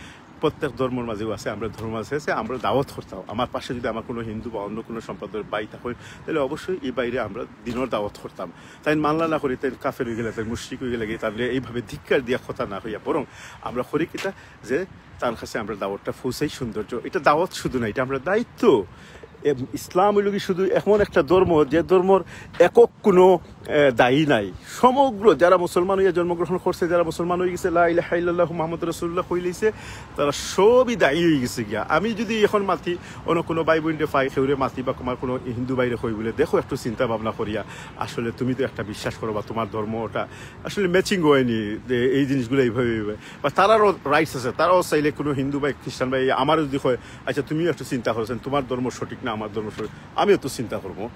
প্রত্যেক ধর্মর মাঝেও আছে, আমরা ধর্ম আছে, আছে, আমরা দাওয়াত করতাম। আমার পাশে যদি আমার কোনো হিন্দু বা অন্য কোনো সম্প্রদায়ের ভাই থাকে, তাহলে অবশ্যই এই বাইরে আমরা দিনের দাওয়াত করতাম। তাইন মানলা না করি, তাইন কাফের হয়ে গেলে, তাইন মুশরিক হয়ে গেলে কি, তাহলে এইভাবে ধিক্কার দিয়া কথা না হইয়া, বরং আমরা করি কিতা যে তার কাছে আমরা দাওয়াতটা পৌঁছাই সৌন্দর্য। এটা দাওয়াত শুধু না, এটা আমরা দায়িত্ব। এম, ইসলাম হইল কি শুধু এমন একটা ধর্ম, যে ধর্মর একক কোনো এ, দায়ী নাই। সমগ্র যারা মুসলমান হইয়া জন্মগ্রহণ করছে, যারা মুসলমান হয়ে গেছে, লা ইলাহা ইল্লাল্লাহু মুহাম্মাদুর রাসূলুল্লাহ কইলাইছে, তারা সবই দায়ী হয়ে গেছে গিয়া। আমি যদি এখন মাতি, অন্য কোনো ভাই বোনরে পাই, কেউরে মাতি বা আমার কোনো হিন্দু ভাইরে কই বলে, "দেখো একটু চিন্তা ভাবনা করিয়া, আসলে তুমি তো একটা বিশ্বাস করো বা তোমার ধর্ম ওটা আসলে ম্যাচিং হয়নি, যে এই জিনিসগুলো এইভাবে, এইভাবে।" বা তারারও রাইটস আছে, তারাও চাইলে কোনো হিন্দু ভাই, খ্রিস্টান ভাই আমারও যদি কয়, "আচ্ছা, তুমিও একটু চিন্তা করছেন, তোমার ধর্ম সঠিক না আমার ধর্ম সঠিক?" আমিও তো চিন্তা করবো,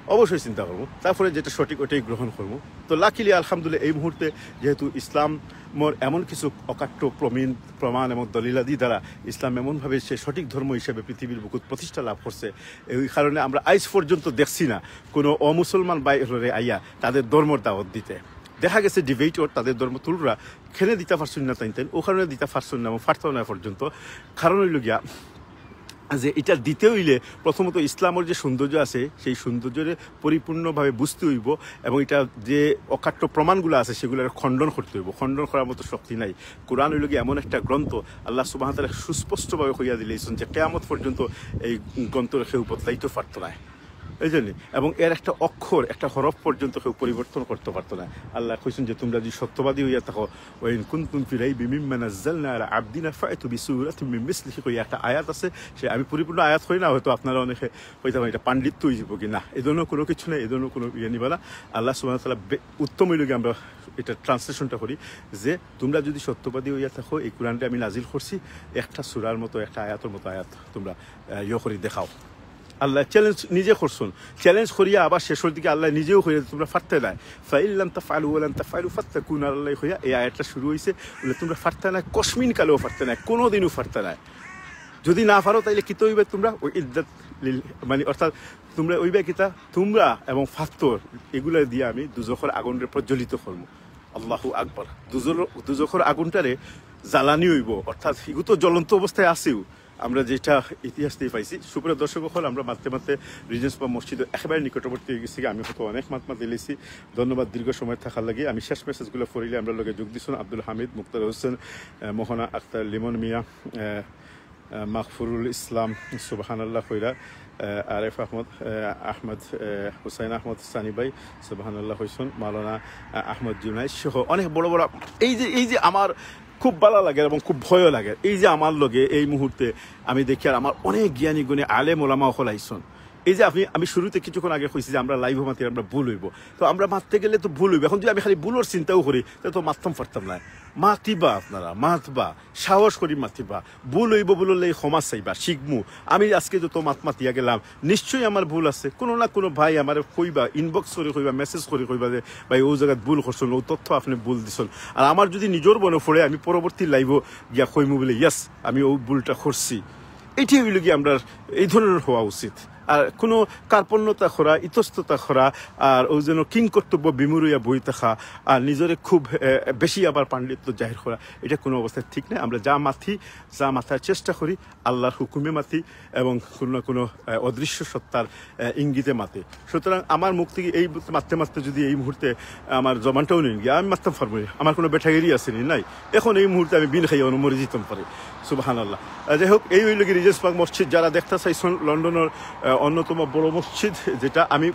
অবশ্যই চিন্তা করবো, তারপরে যেটা সঠিক ওটাই গ্রহণ করবো। তো লাকিলি আলহামদুলিল্লাহ, এই মুহূর্তে যেহেতু ইসলামর এমন কিছু অকাট্য প্রমিন-, প্রমাণ এবং দলিলাদি দ্বারা ইসলাম এমনভাবে সে সঠিক ধর্ম হিসেবে পৃথিবীর বুকুত প্রতিষ্ঠা লাভ করছে, এই কারণে আমরা আইজ পর্যন্ত দেখছি না কোনো অমুসলমান বাইরে আইয়া তাদের ধর্মর দাওয়াত দিতে। দেখা গেছে ডিবেটর তাদের ধর্ম তুলরা খেনে দিতে পারছইন না, তাইন তাইন ও কারণে দিতে পারছইন না এবং পারতাম না পর্যন্ত। কারণ হইল গিয়া যে এটা দিতে হইলে প্রথমত ইসলামের যে সৌন্দর্য আছে, সেই সৌন্দর্যরে পরিপূর্ণভাবে বুঝতে হইব এবং এটা যে অকাট্য প্রমাণগুলো আছে, সেগুলো খণ্ডন করতে হইব। খণ্ডন করার মতো শক্তি নাই। কোরআন হইল কি এমন একটা গ্রন্থ, আল্লাহ সুবহানাহু ওয়া তাআলা সুস্পষ্টভাবে কইয়া দিলাইছইন যে কিয়ামত পর্যন্ত এই গ্রন্থরে কেউ বদলাইতে পারতো না। এই জন্য, এবং এর একটা অক্ষর, একটা হরফ পর্যন্ত কেউ পরিবর্তন করতে পারতো না। আল্লাহ কইছেন যে, "তোমরা যদি সত্যবাদী হইয়া থাকো, ওয়া ইন কুনতুম ফি রাইবিম মিম্মা নাজ্জালনা আলা আবদিনা ফাতু বিসূরাতিম মিন মিসলিহি" কইয়া একটা আয়াত আছে, সে আমি পরিপূর্ণ আয়াত কই না, হয়তো আপনারা অনেকে কইতা পারেন, "এটা পাণ্ডিত্য হয়ে যাবো কি না?" এই ধরনের কোনো কিছু নেই, এই ধরনের কোনো ইয়ে নিবা না। আল্লাহ সুবহানাহু ওয়া তাআলা বে-, উত্তম হইল কি আমরা এটা ট্রান্সলেশনটা করি যে, "তোমরা যদি সত্যবাদী হইয়া থাকো, এই কোরআনটা আমি নাজিল করছি একটা সূরার মতো, একটা আয়াতের মতো আয়াত তোমরা, আহ, ইয়ে করি দেখাও।" আল্লাহ চ্যালেঞ্জ নিজে করছইন। চ্যালেঞ্জ করিয়া আবার শেষের দিকে আল্লাহ নিজেও কইয়া, "তোমরা পারতে নায়। ফাইল্লাম তাফআলু ওয়া লান তাফআলু ফাত্তাকুন নারাল্লাহি" কইয়া এই আয়াতটা শুরু হইছে। বলে, "তোমরা পারতে নায়, কসমিন কালেও পারতে নায়, কোনোদিনও পারতে নায়। যদি না পারো, তাইলে কিতা হইবে তোমরা? ওই ইদ্দাত লিল-, মানে, অর্থাৎ তোমরা হইবে কিতা? তোমরা এবং পাথর, এগুলা দিয়া আমি দুজখর আগুনরে প্রজ্বলিত করবো।" আল্লাহু আকবার। দুজর-, দুজখর আগুনটারে জ্বালানি হইব, অর্থাৎ এগু তো জ্বলন্ত অবস্থায় আছেও। আমরা যেটা ইতিহাস দিয়ে পাইছি, সুপ্রিয় দর্শক অকল, আমরা মাততে মাততে রিজেন্স পার্ক মসজিদ একেবারে নিকটবর্তী হয়ে গেছি। আমি হয়তো অনেক মাত মাতিলিছি, ধন্যবাদ দীর্ঘ সময় থাকার লাগি। আমি শেষ মেসেজগুলো পড়িলে আমরা লগে যোগ দিছইন আব্দুল হামিদ, মুক্তার হোসেন, আহ, মোহনা আক্তার, লিমন মিয়া, আহ, আহ, মাগফুরুল ইসলাম, সুবহানাল্লাহ কইরা, আহ, আরেফ আহমদ, আহ, আহমদ, আহ, হুসাইন আহমদ সানি ভাই, সুবহানাল্লাহ কইছইন, মাওলানা, আহ, আহমদ জুনাইদ সহ অনেক বড় বড়। এই যে, এই যে আমার খুব ভালো লাগে এবং খুব ভয়ও লাগে, এই যে আমার লগে এই মুহূর্তে আমি দেখি আর আমার অনেক জ্ঞানী গুণী আলেম ওলামা অকল আইছইন। এই যে আপনি, আমি শুরুতে কিছুক্ষণ আগে কইছি যে আমরা লাইভও মাতি, আমরা ভুল হইব, তো আমরা মাততে গেলে তো ভুল হইব। এখন যদি আমি খালি ভুলর চিন্তাও করি, তাহলে তো মাততাম পারতাম না। মাতিবা আপনারা, মাতবা, সাহস করি মাতিবা, ভুল হইব বললে ক্ষমা চাইবা, শিখমু। আমি আজকে যত মাত মাতিয়া গেলাম, নিশ্চয়ই আমার ভুল আছে, কোনো না কোনো ভাই আমারে কইবা, ইনবক্স করে কইবা, মেসেজ করে কইবা যে, "ভাই, ও জায়গাত ভুল করছইন, ও তথ্য আপনি ভুল দিছইন।" আর আমার যদি নিজর মনে পড়ে, আমি পরবর্তী লাইভও গিয়া কইমু বলে, "ইয়েস, আমি ও ভুলটা করছি।" এটাই হইল কি আমরা এই ধরনের হওয়া উচিত। আর কোনো কার্পণ্যতা করা, ইতস্ততা করা, আর ওই যেন কিংকর্তব্য বিমূঢ় অইয়া বই থাকা, আর নিজরে খুব এ, বেশি আবার পাণ্ডিত্য জাহির করা, এটা কোনো অবস্থায় ঠিক না। আমরা যা মাতি, যা মাতার চেষ্টা করি, আল্লাহর হুকুমে মাতি এবং কোনো না কোনো এ, অদৃশ্য সত্তার এ, ইঙ্গিতে মাতি। সুতরাং আমার মুখ থেকে এই মাততে মাততে যদি এই মুহূর্তে আমার জবানটাও নেই গিয়া, আমি মাততাম পারবো না, আমার কোনো বেটাগিরি আছে নি, নাই। এখন এই মুহূর্তে আমি বিন খাইয়া অনো মরি যেতাম পারি। সুবহানাল্লাহ। আহ, যাই হোক, এই অইল গি রিজেন্স পার্ক মসজিদ। যারা দেখতা চাইছইন লন্ডনর আহ, অন্যতম বড় মসজিদ, যেটা আমি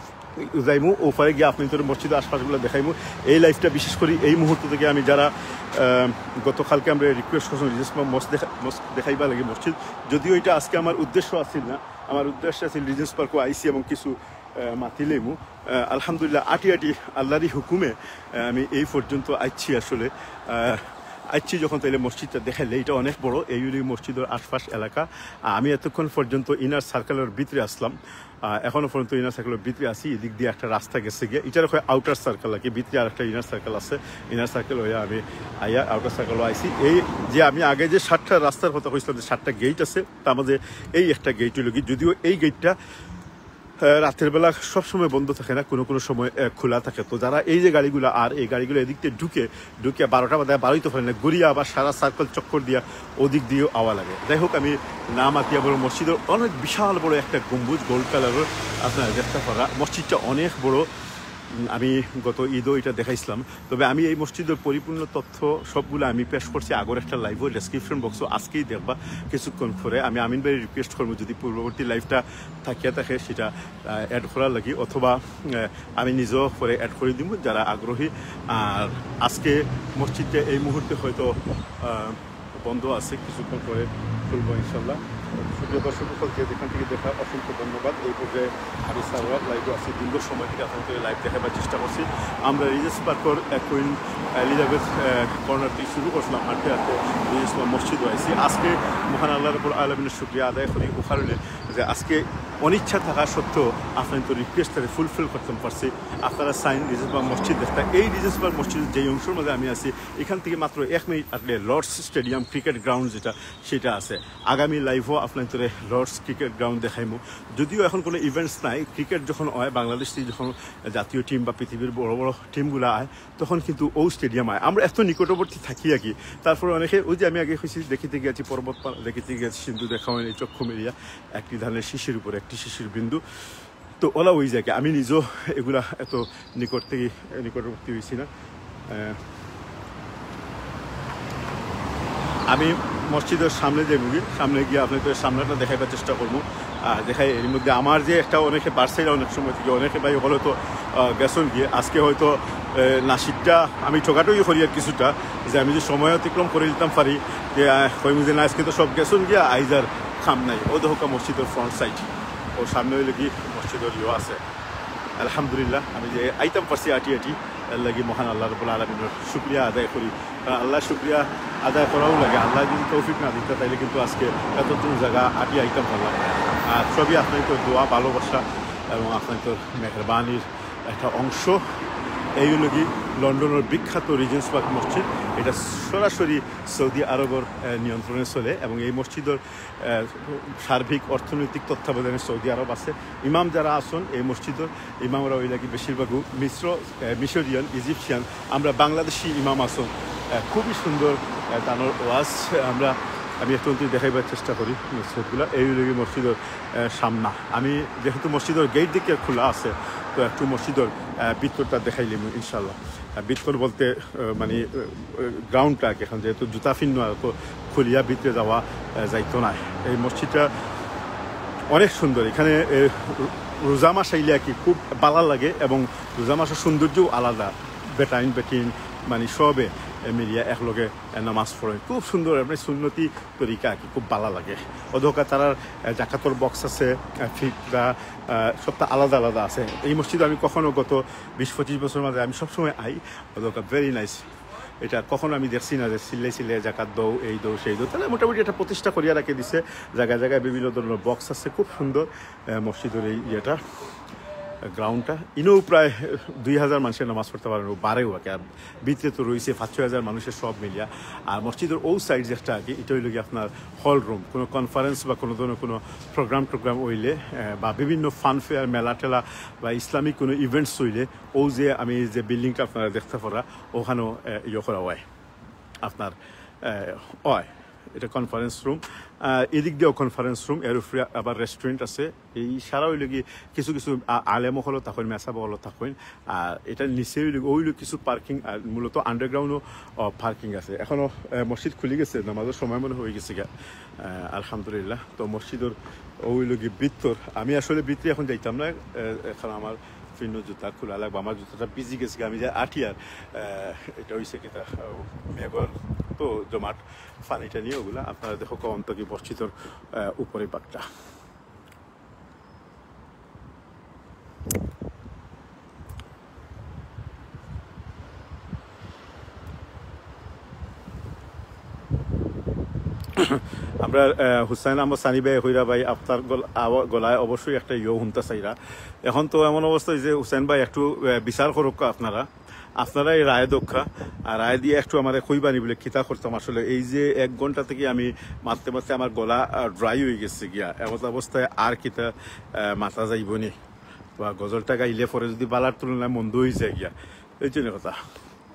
যাইমু ওপারে গিয়া আপনাইন্তরে মসজিদর আশপাশগুলা দেখাইমু। এই live-টা বিশেষ করি এই মুহূর্ত থেকে আমি যারা আহ, গতকালকে আমরা request করছিলাম রিজেন্স পার্ক মসজিদ দেখা-, মসজিদ দেখাইবার লাগি মসজিদ, যদিও এটা আজকে আমার উদ্দেশ্য আছিল না, আমার উদ্দেশ্য আছিল রিজেন্স পার্কও আইছি এবং কিছু আহ, মাতি লইমু। আহ, আলহামদুলিল্লাহ, আটি আটি আল্লাহরই হুকুমে আহ, আমি এই পর্যন্ত আইছি আসলে। আহ, আইছি যখন, তাইলে মসজিদটা দেখাইলে, এটা অনেক বড়। এই অইল মসজিদর আশপাশ এলাকা। আহ, আমি এতক্ষণ পর্যন্ত ইনার সার্কেলর ভিতরে আসলাম। আহ, এখনো পর্যন্ত ইনার সার্কেলর ভিতরে আছি। এদিক দিয়ে একটা রাস্তা গেছে গিয়া, এটার হয় আউটার সার্কেল আর কি, ভিতরে আর একটা ইনার সার্কেল আছে। ইনার সার্কেল হয়ে আমি আইয়া আউটার সার্কেলও আইছি। এই যে আমি আগে যে সাতটা রাস্তার কথা কইছিলাম, যে সাতটা গেট আছে, তার মাঝে এই একটা গেট অইল গি, যদিও এই গেটটা আহ, রাতের বেলা সব সময় বন্ধ থাকে না, কোনো কোনো সময় আহ, খোলা থাকে। তো যারা এই যে গাড়িগুলা, আর এই গাড়িগুলা এদিক দিয়ে ঢুকে ঢুকে বারোটা বাজে বারোইতে পারে না, ঘুরিয়া আবার সারা সার্কেল চক্কর দিয়া ওদিক দিয়েও আওয়া লাগে। যাই হোক, আমি না মাতিয়া বড় মসজিদর অনেক বিশাল বড় একটা গম্বুজ, গোল্ড কালারের, আপনারা দেখতে পারা। মসজিদটা অনেক বড়। উম, আমি গত ঈদও এটা দেখাইছিলাম। তবে আমি এই মসজিদের পরিপূর্ণ তথ্য সবগুলো আমি পেশ করছি আগর একটা লাইভও, ডেসক্রিপশন বক্সও আজকেই দেখবা। কিছুক্ষণ পরে আমি আমিন ভাই রিকোয়েস্ট করবো, যদি পূর্ববর্তী লাইভটা থাকিয়া থাকে, সেটা অ্যাড করার লাগি, অথবা আহ, আমি নিজেও পরে অ্যাড করে দিব যারা আগ্রহী। আর আজকে মসজিদটা এই মুহূর্তে হয়তো আহ, বন্ধ আছে, কিছুক্ষণ পরে খুলবো ইনশাল্লাহ। সুপ্রিয় দর্শক সকলকে যেখান থেকে দেখা, অসংখ্য ধন্যবাদ। এই পর্যায়ে আমি সারোয়ার লাইভে আছি, দীর্ঘ সময় থেকে আপনাদের লাইভ দেখাবার চেষ্টা করছি। আমরা রিজেন্স পার্কর কুইন এলিজাবেথ কর্নার থেকে শুরু করছিলাম, হাঁটতে হাঁটতে রিজেন্স পার্ক মসজিদও আইছি। আজকে মহান আল্লাহ রাব্বুল আলামিনের শুকরিয়া আদায় করি ও কারণে যে আজকে অনিচ্ছা থাকা সত্ত্বেও আপনাদের রিকোয়েস্টটারে ফুলফিল করতাম পারছি। আপনারা চাইন রিজেন্স পার্ক মসজিদ দেখতা, এই রিজেন্স পার্ক মসজিদের যেই অংশের মধ্যে আমি আছি, এখান থেকে মাত্র এক মিনিট আটলে লর্ডস স্টেডিয়াম ক্রিকেট গ্রাউন্ড যেটা, সেটা আছে। আগামী লাইভও আপনাদের লর্ডস ক্রিকেট গ্রাউন্ড দেখাইমু। যদিও এখন কোনো ইভেন্টস নাই, ক্রিকেট যখন হয়, বাংলাদেশ থেকে যখন জাতীয় টিম বা পৃথিবীর বড় বড় টিমগুলো আয়, তখন কিন্তু ও স্টেডিয়াম আয়। আমরা এত নিকটবর্তী থাকি আর কি। তারপরে অনেকে, ওই যে আমি আগে কইছি, দেখিতে গেছি পর্বত পাহাড়, দেখিতে গেছি সিন্ধু দেখা হয়নি চক্ষু মেলিয়া, একটি ধানের শীষের উপর একটি শিশির বিন্দু। তো ওলা ওই জায়গা, আমি নিজেও এগুলা এত নিকট থেকে নিকটবর্তী হইছি না। আহ, আমি মসজিদের সামনে যাইমু গি, সামনে গিয়া আপনাদের সামনেটা দেখাইবার চেষ্টা করবো। আর দেখাই, এর মধ্যে আমার যে একটা অনেকে বাড়ছে, অনেক সময় থেকে অনেকে ভাই ওগুলো তো আহ, গেছইন গিয়া। আজকে হয়তো আহ, নাসিরটা আমি ঠোকাঠুকি করি আর কিছুটা, যে আমি যে সময় অতিক্রম করে দিতাম পারি, যে আহ, কইমু যে না, আজকে তো সব গেছইন গিয়া, আইজ আর কাম নাই। ও দেখো মসজিদের ফ্রন্ট সাইড, ও সামনে হইলে কি মসজিদের ইয়ে আছে। আলহামদুলিল্লাহ, আমি যে আইতাম পারছি আটি আটি, এর লাগি মহান আল্লাহ রাব্বুল আলামিনের শুকরিয়া আদায় করি। কারণ আল্লাহর শুকরিয়া আদায় করাও লাগে। আল্লাহ যদি তৌফিক না দিতা, তাইলে কিন্তু আজকে এতটুকু জায়গা আটি আইতাম পারলাম না। আর সবই আপনাদের তো দোয়া, ভালোবাসা এবং আপনাদের তো মেহেরবানির একটা অংশ। এই হলো কি লন্ডনের বিখ্যাত রিজেন্স পার্ক মসজিদ। এটা সরাসরি সৌদি আরবের আহ, নিয়ন্ত্রণে চলে এবং এই মসজিদের আহ, সার্বিক অর্থনৈতিক তত্ত্বাবধানে সৌদি আরব আছে। ইমাম যারা আছেন এই মসজিদের, ইমামরা ওই লাগি বেশিরভাগ মিশ্র, আহ, মিশরিয়ান, ইজিপশিয়ান। আমরা বাংলাদেশি ইমাম আছেন, আহ, খুবই সুন্দর আহ, তানোর ওয়াজ। আমরা, আমি একটু অন্তত দেখাইবার চেষ্টা করি মসজিদগুলো। এই হলো কি মসজিদের আহ, সামনা। আমি যেহেতু মসজিদের গেট দিকে খোলা আছে, তো একটু মসজিদের আহ, ভিতরটা দেখাইলিমু ইনশাল্লাহ। আহ, ভিতর বলতে আহ, মানে আহ, গ্রাউন্ডটা আর কি, এখন যেহেতু জুতা ফিন্ন আর তো খুলিয়া ভিতরে যাওয়া আহ, যাইতো না। এই মসজিদটা অনেক সুন্দর। এখানে আহ, রোজা মাস আইলে আর কি খুব ভালা লাগে এবং রোজা মাসের সৌন্দর্যও আলাদা। বেটাইন বেটিন মানে সবে আহ, মিলিয়া একলগে আহ, নামাজ পড়ে, খুব সুন্দর, মানে সুন্নতি তরিকা আর কি, খুব ভালা লাগে। অধকা তারার আহ, জাকাতর বক্স আছে, আহ, ফিতরা, আহ, সবটা আলাদা আলাদা আছে। এই মসজিদে আমি কখনো গত বিশ পঁচিশ বছর মাঝে আমি সবসময় আই। অধকা ভেরি নাইস। এটা কখনো আমি দেখছি না যে সিল্লে সিল্লে জাকাত দৌ, এই দৌ, সেই দৌ। তারা মোটামুটি এটা প্রতিষ্ঠা করিয়া রাখি দিছে। জায়গায় জায়গায় বিভিন্ন ধরনের বক্স আছে, খুব সুন্দর আহ, মসজিদের এই ইয়েটা। গ্রাউন্ডটা, ইনো প্রায় দুই হাজার মানুষে নামাজ পড়তা পারইন, বারেও আর কি। আর ভিতরে তো রইছে পাঁচ ছয় হাজার মানুষে সব মিলিয়া। আর মসজিদর অউ সাইড যেটা আর কি, ইটা অইলো গিয়া আপনার হল রুম। কোনো কনফারেন্স বা কোনো ধরনের কোনো প্রোগ্রাম টোগ্রাম অইলে, আহ, বা বিভিন্ন ফান ফেয়ার, মেলা টেলা বা ইসলামিক কোনো ইভেন্টস অইলে, অউ যে আমি যে বিল্ডিংটা আপনারা দেখতা পাররা, অখানো, আহ, ইয়ে করা অয় আপনার, আহ, অয়। ইটা কনফারেন্স রুম, আহ, এদিক দিয়াও কনফারেন্স রুম, এর উপরে আবার রেস্টুরেন্ট আছে। এই সারা অইলো গিয়া কিছু কিছু আ-, আলেম অকলও থাকইন, মেসাব অকলও থাকইন। আর ইটার নিচে অইলো, অইলো কিছু পার্কিং, আর মূলত আন্ডারগ্রাউন্ডও, আহ, পার্কিং আছে। অখনো, আহ, মসজিদ খুলি গেছে, নামাজর সময় মনে অয় অইগেছে গিয়া। আহ, আলহামদুলিল্লাহ। তো মসজিদর অউ অইলো গিয়া ভিতর, আমি আসলে ভিতরে অখন যাইতাম না, আহ, অখন আমার ফিনো জুতা খুলা লাগবো, আমার জুতাটা ভিজি গেছে গিয়া, আমি যে আটিয়ার, আহ, ইটা অইছে কিতা, আহ, মেঘর তো জমাট পানি টানি অগুলা। আপনারা দেখউক্কা অন্তত কি মসজিদর, আহ, উপরে বাগটা। আমরা, আহ, হুসাইন আহমদ সানি ভাই কইরা ভাই, আপনার গল-, আওয়া-, গলায় অবশ্যই একটা ইয়ে হুনতা চাইরা। অখন তো এমন অবস্থা অইছে, হুসাইন ভাই একটু, আহ, বিচার করউক্কা আপনারা। আপনারা এই রায় দেউক্কা, আর রায় দিয়া একটু আমারে কইবানি বুলে কিতা করতাম আসলে। এই যে এক ঘন্টা থাকি আমি মাততে মাততে আমার গলা, আহ, ড্রাই অইগেছে গিয়া। এমন অবস্থায় আর কিতা, আহ, মাতা যাইবো নি? বা গজলটা গাইলে পরে যদি বালার তুলনায় মন্দ অইযায় গিয়া, এই জন্য কথা।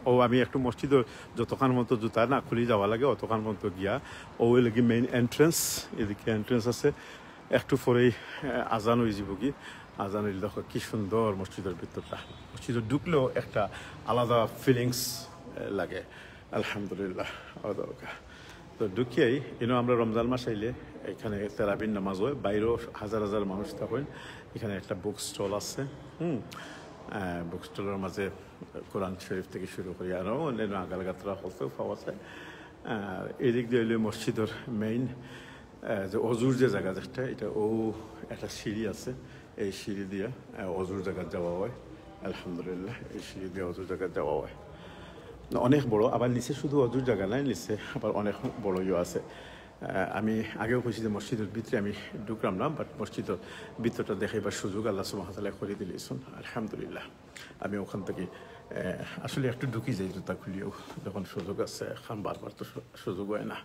অউ আমি একটু মসজিদর যতখান মতো জুতা না খুলি যাওয়া লাগে, অতখান মতো গিয়া। অউ অইলো গি মেইন এন্ট্রেন্স, এদিকে এন্ট্রেন্স আছে। একটু পরেই, আহ, আজান অইযিবো গি। আজান অইলে দেখো কি সুন্দর মসজিদর ভিতরটা। মসজিদো ঢুকলেও একটা আলাদা ফিলিংস, আহ, লাগে। আলহামদুলিল্লাহ। অউ দেখউক্কা। তো ঢুকিয়াই, ইনো আমরা রমজান মাস আইলে এখানে তেরাবির নামাজ অয়, বাইরেও হাজার হাজার মানুষ থাকইন। এখানে একটা বুক স্টল আছে, হুম, আহ, বুক স্টলর মাঝে কোরআন শরীফ থাকি শুরু করি আরও অন্যান্য আগালগাত্রা হলতেও পাওয়া যায়। আর এদিক দিয়া অইলো মসজিদর মেইন, আহ, যে অজুর যে জাগা যেটা, ইটা অউ একটা সিঁড়ি আছে, এই সিঁড়ি দিয়া, আহ, অজুর জাগাত যাওয়া অয়। আলহামদুলিল্লাহ, এই সিঁড়ি দিয়া অজুর জাগাত যাওয়া অয়। অনেক বড়, আবার নিচে শুধু অজুর জাগা নায়, নিচে আবার অনেক বড় ইয়ে আছে। আহ, আমি আগেও কইছি যে মসজিদর ভিতরে আমি ঢুকলাম না, but মসজিদর ভিতরটা দেখাইবার সুযোগ আল্লাহ সুবহানাহু ওয়া তাআলায় করি দিলাইছইন, আলহামদুলিল্লাহ। আমি অখান থাকি, আহ, আসলে একটু ঢুকি যাই জুতা খুলিয়াও, যখন সুযোগ আছে, অখন বারবার তো সু-, সুযোগ অয় না।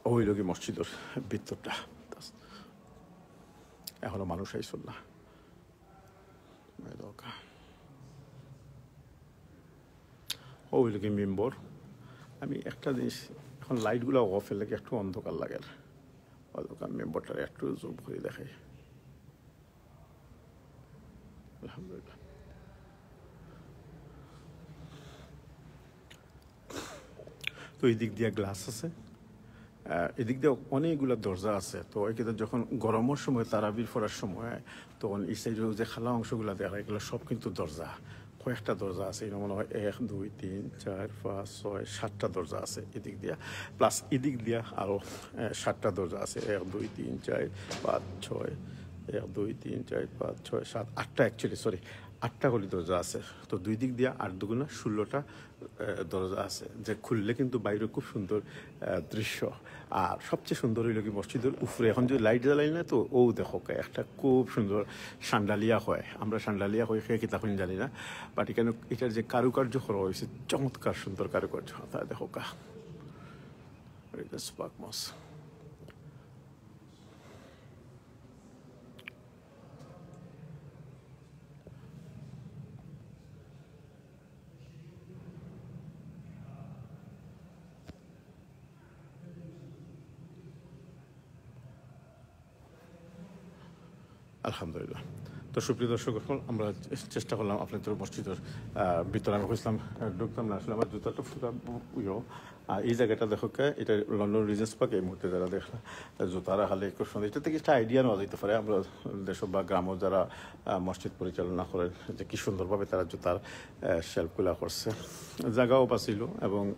অউ অইলো গি মসজিদর ভিতরটা, অখনো মানুষ আইছইন না। এই দেখউক্কা। অউ অইলো গি মিম্বর। আমি একটা জিনিস, অখন লাইটগুলা অফ অইলে কি একটু অন্ধকার লাগের। অউ দেখউক্কা মিম্বরটারে একটু জুম করি দেখাই। আলহামদুলিল্লাহ। তো এদিক দিয়া গ্লাস আছে, আহ, এদিক দিয়া অনেকগুলা দরজা আছে। তো অউ কিতা যখন গরমর সময় তারাবির পড়ার সময় তখন এই সাইডে যে খালা অংশগুলা দেখা, এগুলা সব কিন্তু দরজা, কয়েকটা দরজা আছে। ইনো মনে অয় এক, দুই, তিন, চার, পাঁচ, ছয়, সাতটা দরজা আছে এদিক দিয়া। প্লাস এদিক দিয়া আরও, আহ, সাতটা দরজা আছে। এক, দুই, তিন, চার, পাঁচ, ছয়, এক, দুই, তিন, চার, পাঁচ, ছয়, সাত, আটটা, actually, সরি, আটটা করি দরজা আছে। তো দুই দিক দিয়া আট দুগুণা ষোলোটা, আহ, দরজা আছে, যে খুললে কিন্তু বাইরে খুব সুন্দর, আহ, দৃশ্য। আর সবচেয়ে সুন্দর অইলো গি মসজিদর উপরে, অখন যে লাইট জ্বালাইল না, তো অউ দেখউক্কা একটা খুব সুন্দর শান্ডালিয়া কয়, আমরা শান্ডালিয়া কই, কে কিতা কইন জানি না, but এখানে ইটার যে কারুকার্য করা অইছে, চমৎকার সুন্দর কারুকার্য। তা দেখউক্কা, সুপাক মস। আলহামদুলিল্লাহ। তো সুপ্রিয় দর্শক, অখন আমরা চেষ্টা করলাম আপনাদের মসজিদর, আহ, ভিতরে। আমি কইছিলাম, আহ, ঢুকতাম না, আসলে আমার জুতাটা পুরা ইয়ে। আর এই জাগাটা দেখউক্কা, ইটা লন্ডন রিজেন্টস পার্ক। এই মুহূর্তে যারা দেখরা, জুতা রাখার লাগি খুব সুন্দর। ইটা থাকি একটা আইডিয়া নেওয়া যাইতে পারে, আমরা দেশো বা গ্রামো যারা, আহ, মসজিদ পরিচালনা করেন, যে কি সুন্দরভাবে তারা জুতার, আহ, শেলফগুলা করছে, জাগাও বাঁচিল। এবং,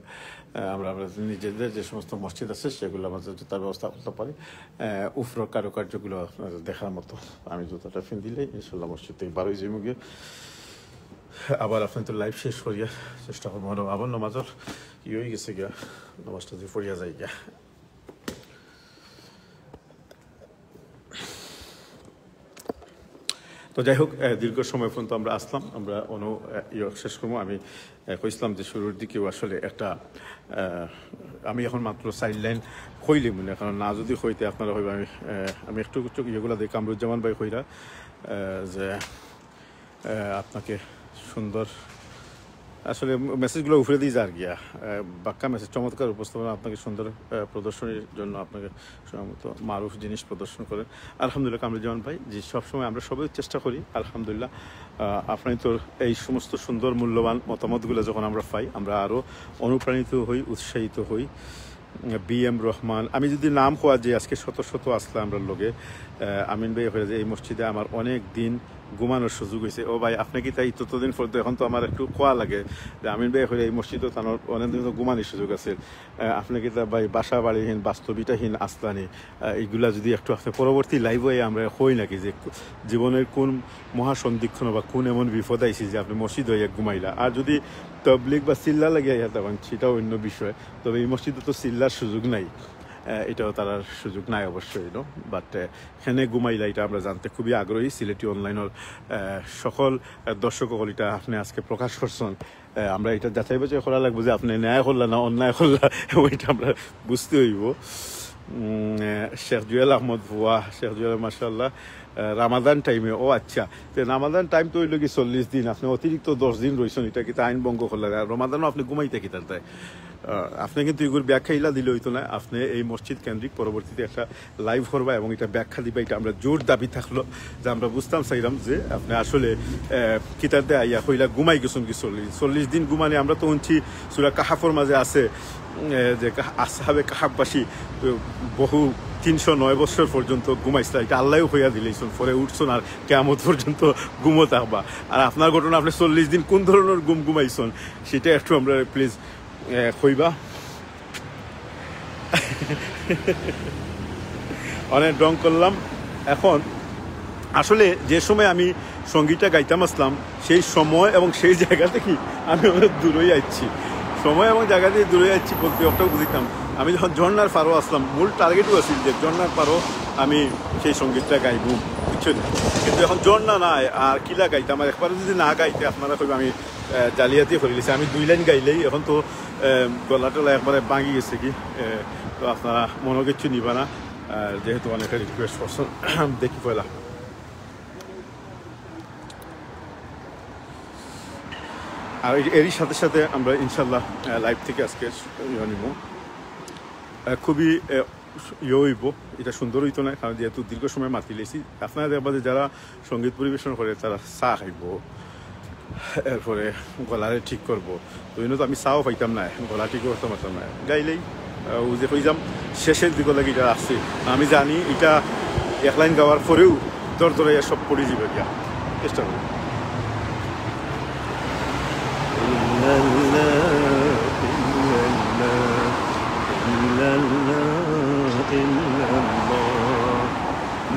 আহ, আমরা, আমরা নিজেদের যে সমস্ত মসজিদ আছে, সেগুলোর মাঝে জুতার ব্যবস্থা করতে পারি। আহ, উপরর কারুকার্যগুলো আপনাদের দেখার মতো। আমি জুতাটা ফিন্দিলে ইনশাল্লাহ মসজিদ থাকি বার অইযাইমু গিয়া। আবার আপনাদের লাইভ শেষ করিয়া চেষ্টা করবো, মানে, আবার নামাজর ইয়ে অইগেছে গিয়া, নামাজটা যে পড়িয়া যাই গিয়া। তো যাই হোক, আহ, দীর্ঘ সময় পর্যন্ত আমরা আসলাম, আমরা অনু আহ, ইয়ে শেষ করবো। আমি আহ, কইছিলাম যে শুরুর দিকেও আসলে একটা আহ, আমি এখন মাত্র সাইড লাইন কইলে মনে, কারণ না যদি কইতে আপনারা হইবে আমি আহ, আমি একটু একটু ইয়েগুলা দিই। কামরুজ্জামান ভাই কইরা আহ, যে আহ, আপনাকে সুন্দর, আসলে মেসেজগুলো উপরে দিয়ে যার গিয়া আহ, বাক্কা মেসেজ, চমৎকার উপস্থাপনা, আপনাকে সুন্দর আহ, প্রদর্শনীর জন্য আপনাকে সম্ভবত মারুফ জিনিস প্রদর্শন করেন। আলহামদুলিল্লাহ, কামরুজ্জামান ভাই, জি, সবসময় আমরা সবাই চেষ্টা করি, আলহামদুলিল্লাহ। আহ, আপনার তো এই সমস্ত সুন্দর মূল্যবান মতামতগুলো যখন আমরা পাই, আমরা আরও অনুপ্রাণিত হই, উৎসাহিত হই। বি এম রহমান, আমি যদি নাম কওয়া যে আজকে শত শত আসলা আমরার লগে, আহ, আমিন ভাই কইরা যে এই মসজিদে আমার অনেক দিন ঘুমানোর সুযোগ হয়েছে। ও ভাই, আপনি কি তাই ততদিন পর তো, এখন তো আমার একটু কোয়া লাগে যে আমিন ভাই কইরা এই মসজিদে তানোর অনেক দিন তো ঘুমানোর সুযোগ আছে। আহ, আপনি কি তা ভাই বাসা বাড়িহীন, বাস্তবিতাহীন আসলানি, আহ, এইগুলা যদি একটু আপনি পরবর্তী লাইভে আমরা হই নাকি যে কো-, জীবনের কোন মহাসন্ধিক্ষণ বা কোন এমন বিপদ আইছে যে আপনি মসজিদ হইয়া ঘুমাইলা? আর যদি তবলিগ বা চিল্লা লাগিয়া ইয়া তখন সেটা অন্য বিষয়, তবে এই মসজিদে তো চিল্লার সুযোগ নাই, আহ, এটাও তারার সুযোগ নাই অবশ্যই, নো? বাট এখানে ঘুমাইলা এটা আমরা জানতে খুবই আগ্রহী। সিলেটি অনলাইনের আহ, সকল আহ, দর্শক অকল এটা আপনি আজকে প্রকাশ করছেন। আহ, আমরা এটা যাচাই বাছাই করা লাগবো যে আপনি ন্যায় করলা না অন্যায় করলা, এবং এটা আমরা বুঝতে হইব। উম, আহ, শেখ জুয়েল আহমদ ভুয়া, শেখ জুয়েল, মাশাআল্লাহ। আহ, রামাদান টাইমে, ও আচ্ছা, তো রামাদান টাইম তো হইল কি চল্লিশ দিন, আপনি অতিরিক্ত দশ দিন রইছেন, এটা কি তা আইন ভঙ্গ করলেন? আর রমাদানও আপনি ঘুমাইতে কি তার তাই? আহ, আপনি কিন্তু এগুর ব্যাখ্যা ইলা দিলে হইতো না। আপনি এই মসজিদ কেন্দ্রিক পরবর্তীতে একটা লাইভ করবা এবং এটা ব্যাখ্যা দিবা, এটা আমরা জোর দাবি থাকলো যে আমরা বুঝতাম চাইলাম যে আপনি আসলে আহ, কিতাতে আইয়া কইলা ঘুমাই গেছেন কি চল্লিশ, চল্লিশ দিন ঘুমানি। আমরা তো শুনছি সূরা কাহাফর মাঝে আছে, আহ, যে কাহ-, আসহাবে কাহাফবাসী আহ, বহু তিনশো নয় বছর পর্যন্ত ঘুমাইছিল, এটা আল্লাহও কইয়া দিলেইছন, পরে উঠছন আর কিয়ামত পর্যন্ত ঘুমো থাকবা। আর আপনার ঘটনা, আপনি চল্লিশ দিন কোন ধরনের ঘুম ঘুমাইছন, সেটা একটু আমরা প্লিজ কইবা। অনেক ঢং করলাম। এখন আসলে যে সময় আমি সঙ্গীতটা গাইতাম আসলাম, সেই সময় এবং সেই জায়গা থেকে আমি অনেক দূরেই আইছি। সময় এবং জায়গা দিয়ে দূরে আইছি বলতে একটাও বুঝতাম। আমি যখন ঝর্ণার পারো আসলাম, মূল টার্গেটও আছিল যে ঝর্ণার পারো আমি সেই সঙ্গীতটা গাইব, বুঝছেন? কিন্তু এখন ঝর্ণা নাই, আর কিলা গাইতাম? আর একবারে যদি না গাইতে আপনারা কইবা আমি আহ, জালিয়াতি করি লিছি। আমি দুই লাইন গাইলেই এখন তো আহ, গলা টলা একবারে ভাঙি গেছে কি। আহ, তো আপনারা মনে কিছু নিবা না, আহ, যেহেতু অনেকে রিকোয়েস্ট করছেন। দেখি পয়লা। আর এই, এরই সাথে সাথে আমরা ইনশাল্লাহ আহ, লাইভ থেকে আজকে ইয়ে নিব। আহ, খুবই আহ, ইয়ে হইব, এটা সুন্দর হইতো না, কারণ যেহেতু দীর্ঘ সময় মাতি লেছি। আপনারা দেখবা যে যারা সঙ্গীত পরিবেশন করে তারা চা খাইব, এরপরে গলারে ঠিক করব। তো এনে তো আমি চাও পাইতাম না, গলা ঠিক করতে পারতাম না। গাইলেই আহ, ও যে কইতাম শেষের দিকে লাগে এটা আছে, আমি জানি এটা এক লাইন গাওয়ার পরেও দর দরাইয়া সব পড়ে যাবে গিয়া। চেষ্টা করব।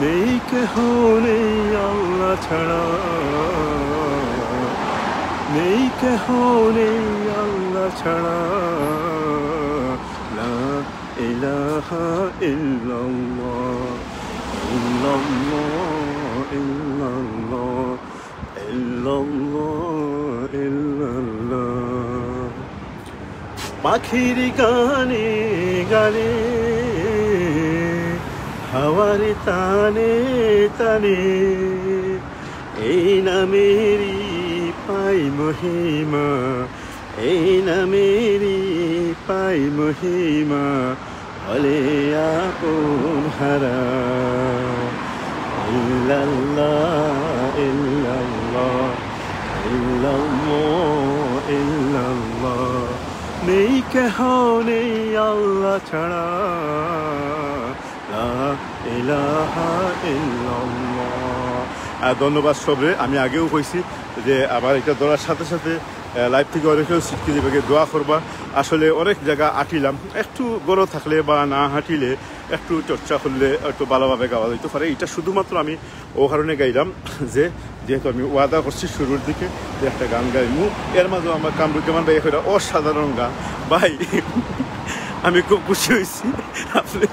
নেই কেহ নেই আল্লাহ ছাড়া, নেই কেহ নেই আল্লাহ ছাড়া। লা ইলাহা ইল্লাল্লাহ, ইল্লাল্লাহ, ইল্লাল্লাহ, ইল্লাল্লাহ, ইল্লাল্লাহ। পাখির গানে গানে, হাওয়ার তানে তানে, এই নামেরই পাই মহিমা, এই নামেরই পাই মহিমা, বলে আপন হারা। ইল্লাল্লাহ, ইল্লাল্লাহ, ইল্লাল্লাহ, ইল্লাল্লাহ। নেই কেহ নেই আল্লাহ ছাড়া। লা ইলাহা ইল্লাল্লাহ। আহ, ধন্যবাদ সবরে। আমি আগেও কইছি যে আবার এটা ধরার সাথে সাথে আহ, লাইভ থেকে অনেকেও ছিটকে দিবে, দোয়া করবা। আসলে অনেক জায়গা আটিলাম, একটু গরো থাকলে বা না হাঁটিলে একটু চর্চা করলে একটু ভালোভাবে গাওয়া যাইতে পারে। এটা শুধুমাত্র আমি ও কারণে গাইলাম যে যেহেতু আমি ওয়াদা করছি শুরুর দিকে যে একটা গান গাইমু, এর মাঝে আমার কামরুজ্জামান ভাই একটা অসাধারণ গান ভাই। আমি খুব খুশি হয়েছি। আপনি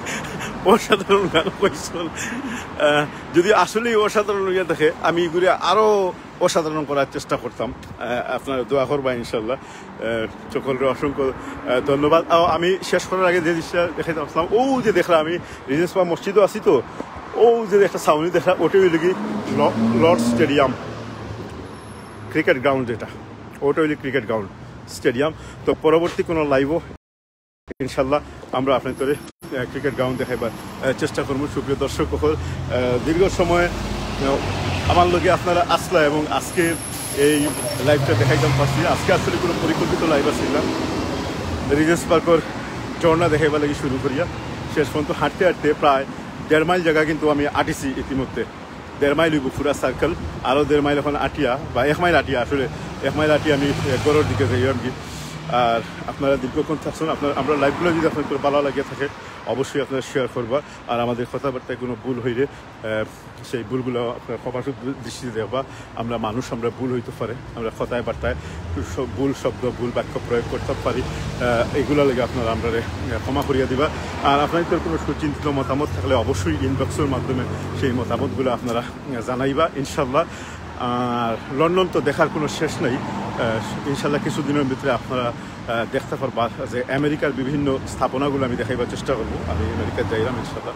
অসাধারণ গান কইছইন। আহ, যদি আসলেই অসাধারণ হইয়া থাকে, আমি এগুলি আরো অসাধারণ করার চেষ্টা করতাম। আহ, আপনারা দোয়া করবা ইনশাল্লাহ। আহ, সকলকে অসংখ্য, আহ, ধন্যবাদ। আহ, আমি শেষ করার আগে যে দৃশ্যটা দেখাইতে আসলাম, ও যে দেখলাম আমি রিজেন্স পার্ক মসজিদও আছি তো, ও যে একটা ছাউনি দেখলাম, ওটাই হইল কি ল-, লর্ড স্টেডিয়াম, ক্রিকেট গ্রাউন্ড যেটা, ওটা হইল ক্রিকেট গ্রাউন্ড, স্টেডিয়াম। তো পরবর্তী কোনো লাইভও ইনশাল্লাহ আমরা আপনাদের, আহ, ক্রিকেট গ্রাউন্ড দেখাইবার, আহ, চেষ্টা করবো। সুপ্রিয় দর্শক সকল, আহ, দীর্ঘ সময়, আহ, আমার লগে আপনারা আসলা এবং আজকে এই লাইভটা দেখাইতাম পারছি। আজকে আসলে কোনো পরিকল্পিত লাইভ আছিল না। রিজেন্স পার্কর ঝর্ণা দেখাইবার লাগি শুরু করিয়া শেষ পর্যন্ত হাঁটতে হাঁটতে প্রায় দেড় মাইল জায়গা কিন্তু আমি আটিছি ইতিমধ্যে। দেড় মাইল হইব পুরা সার্কেল, আরও দেড় মাইল এখন আটিয়া বা এক মাইল আটিয়া, আসলে এক মাইল আটিয়া আমি, এ, ঘরের দিকে যাই আর কি। আর আপনারা দীর্ঘক্ষণ থাকছেন, আপনার আমরা লাইভগুলো যদি আপনাদের ভালো লাগিয়া থাকে, অবশ্যই আপনারা শেয়ার করবা। আর আমাদের কথাবার্তায় কোনো ভুল হইলে, আহ, সেই ভুলগুলো আপনারা ক্ষমাসুন্দর দৃষ্টিতে দেখবা। আমরা মানুষ, আমরা ভুল হইতে পারে, আমরা কথায় বার্তায় সব ভুল শব্দ, ভুল বাক্য প্রয়োগ করতে পারি। আহ, এগুলা লাগে আপনারা আমরা ক্ষমা করিয়া দিবা। আর আপনাদের কোনো সুচিন্তিত মতামত থাকলে অবশ্যই ইনবক্সের মাধ্যমে সেই মতামতগুলো আপনারা, আহ, জানাইবা ইনশাল্লাহ। আর লন্ডন তো দেখার কোনো শেষ নাই। আহ, ইনশাল্লাহ কিছুদিনের ভিতরে আপনারা, আহ, দেখতে পারবা যে আমেরিকার বিভিন্ন স্থাপনাগুলো আমি দেখাইবার চেষ্টা করবো। আমি আমেরিকাত যাইলাম ইনশাল্লাহ।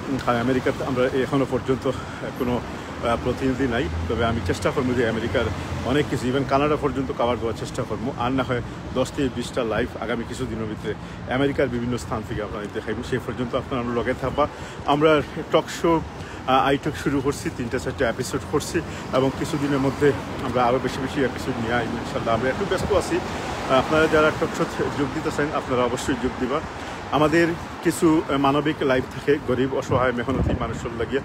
উম, আর আমেরিকাতে আমরা এখনো পর্যন্ত কোনো, আহ, প্রতিনিধি নাই, তবে আমি চেষ্টা করবো যে আমেরিকার অনেক কিছু, ইভেন কানাডা পর্যন্ত কভার দেওয়ার চেষ্টা করবো। আর না হয় দশ থেকে বিশটা লাইভ আগামী কিছুদিনের ভিতরে আমেরিকার বিভিন্ন স্থান থেকে আপনারা দেখাইবো। সেই পর্যন্ত আপনারা আমরা লগে থাকবা। আমরা টক শো, আহ, আইটক শুরু করছি, তিনটা চারটা এপিসোড করছি এবং কিছুদিনের মধ্যে আমরা আরও বেশি বেশি এপিসোড নিয়ে আইব ইনশাল্লাহ। আমরা একটু ব্যস্ত আছি। আহ, আপনারা যারা টক শোতে যোগ দিতে চান, আপনারা অবশ্যই যোগ দিবা। আমাদের কিছু, আহ, মানবিক লাইভ থাকে গরিব, অসহায়, মেহনতি মানুষের লাগিয়া।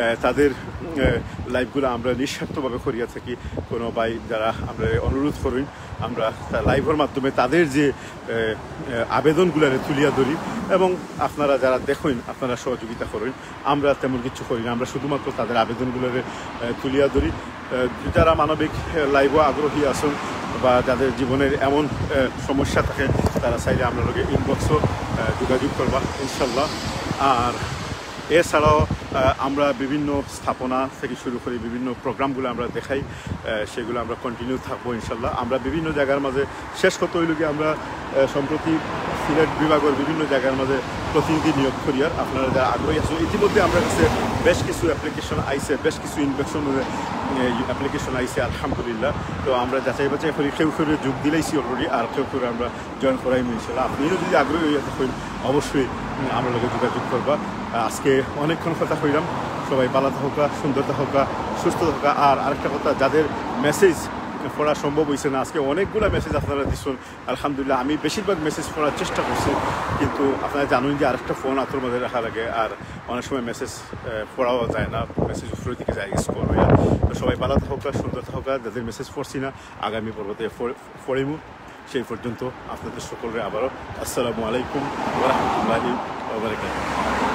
আহ, তাদের, আহ, লাইভগুলো আমরা নিঃস্বার্থভাবে করিয়া থাকি। কোনো ভাই যারা আমরা অনুরোধ করুন, আমরা তার লাইভের মাধ্যমে তাদের যে, আহ, আহ, আবেদনগুলারে তুলিয়া ধরি এবং আপনারা যারা দেখইন, আপনারা সহযোগিতা করুন। আমরা তেমন কিছু করি না, আমরা শুধুমাত্র তাদের আবেদনগুলোরে, আহ, তুলিয়া ধরি। আহ, যারা মানবিক, আহ, লাইভও আগ্রহী আছেন বা যাদের জীবনের এমন, আহ, সমস্যা থাকে, তারা চাইলে আমরা লগে ইনবক্সও, আহ, যোগাযোগ করবা ইনশাল্লাহ। আর এছাড়াও, আহ, আমরা বিভিন্ন স্থাপনা থেকে শুরু করি বিভিন্ন প্রোগ্রামগুলো আমরা দেখাই, আহ, সেগুলো আমরা কন্টিনিউ থাকবো ইনশাল্লাহ। আমরা বিভিন্ন জায়গার মাঝে, শেষ কথা হইল কি, আমরা, আহ, সম্প্রতি সিলেট বিভাগের বিভিন্ন জায়গার মাঝে প্রতিনিধি নিয়োগ করি। আর আপনারা যারা আগ্রহী আছেন, ইতিমধ্যে আমরা কাছে বেশ কিছু অ্যাপ্লিকেশন আইছে, বেশ কিছু ইনবক্সের মধ্যে, আহ, অ্যাপ্লিকেশন আইছে, আলহামদুলিল্লাহ। তো আমরা যাচাই বাছাই করি, কেউ কেউ যোগ দিলাইছি অলরেডি, আর কেউ কেউ আমরা জয়েন করাইমু ইনশাল্লাহ। আপনিও যদি আগ্রহী হইয়া থাকেন, অবশ্যই, উম, আমার লগে যোগাযোগ করবা। আজকে অনেকক্ষণ কথা কইলাম, সবাই ভালো থাকুকা, সুন্দর থাকুকা, সুস্থ থাকুকা। আর আরেকটা কথা, যাদের মেসেজ পড়া সম্ভব হইছে না, আজকে অনেকগুলা মেসেজ আপনারা দিচ্ছেন, আলহামদুলিল্লাহ। আমি বেশিরভাগ মেসেজ পড়ার চেষ্টা করছি, কিন্তু আপনারা জানেন যে আরেকটা ফোন আতর মধ্যে রাখা লাগে, আর অনেক সময় মেসেজ, আহ, পড়াও যায় না, মেসেজ উপরের দিকে যায়, স্ক্রল হইয়া। তো সবাই ভালো থাকুকা, সুন্দর থাকুকা। যাদের মেসেজ পড়ছি না, আগামী পর্বতে পড়-, পড়িমু। সেই পর্যন্ত আপনাদের সকলরে আবারও আসসালামু আলাইকুম ওয়া রাহমাতুল্লাহি ওয়া বারাকাতুহু।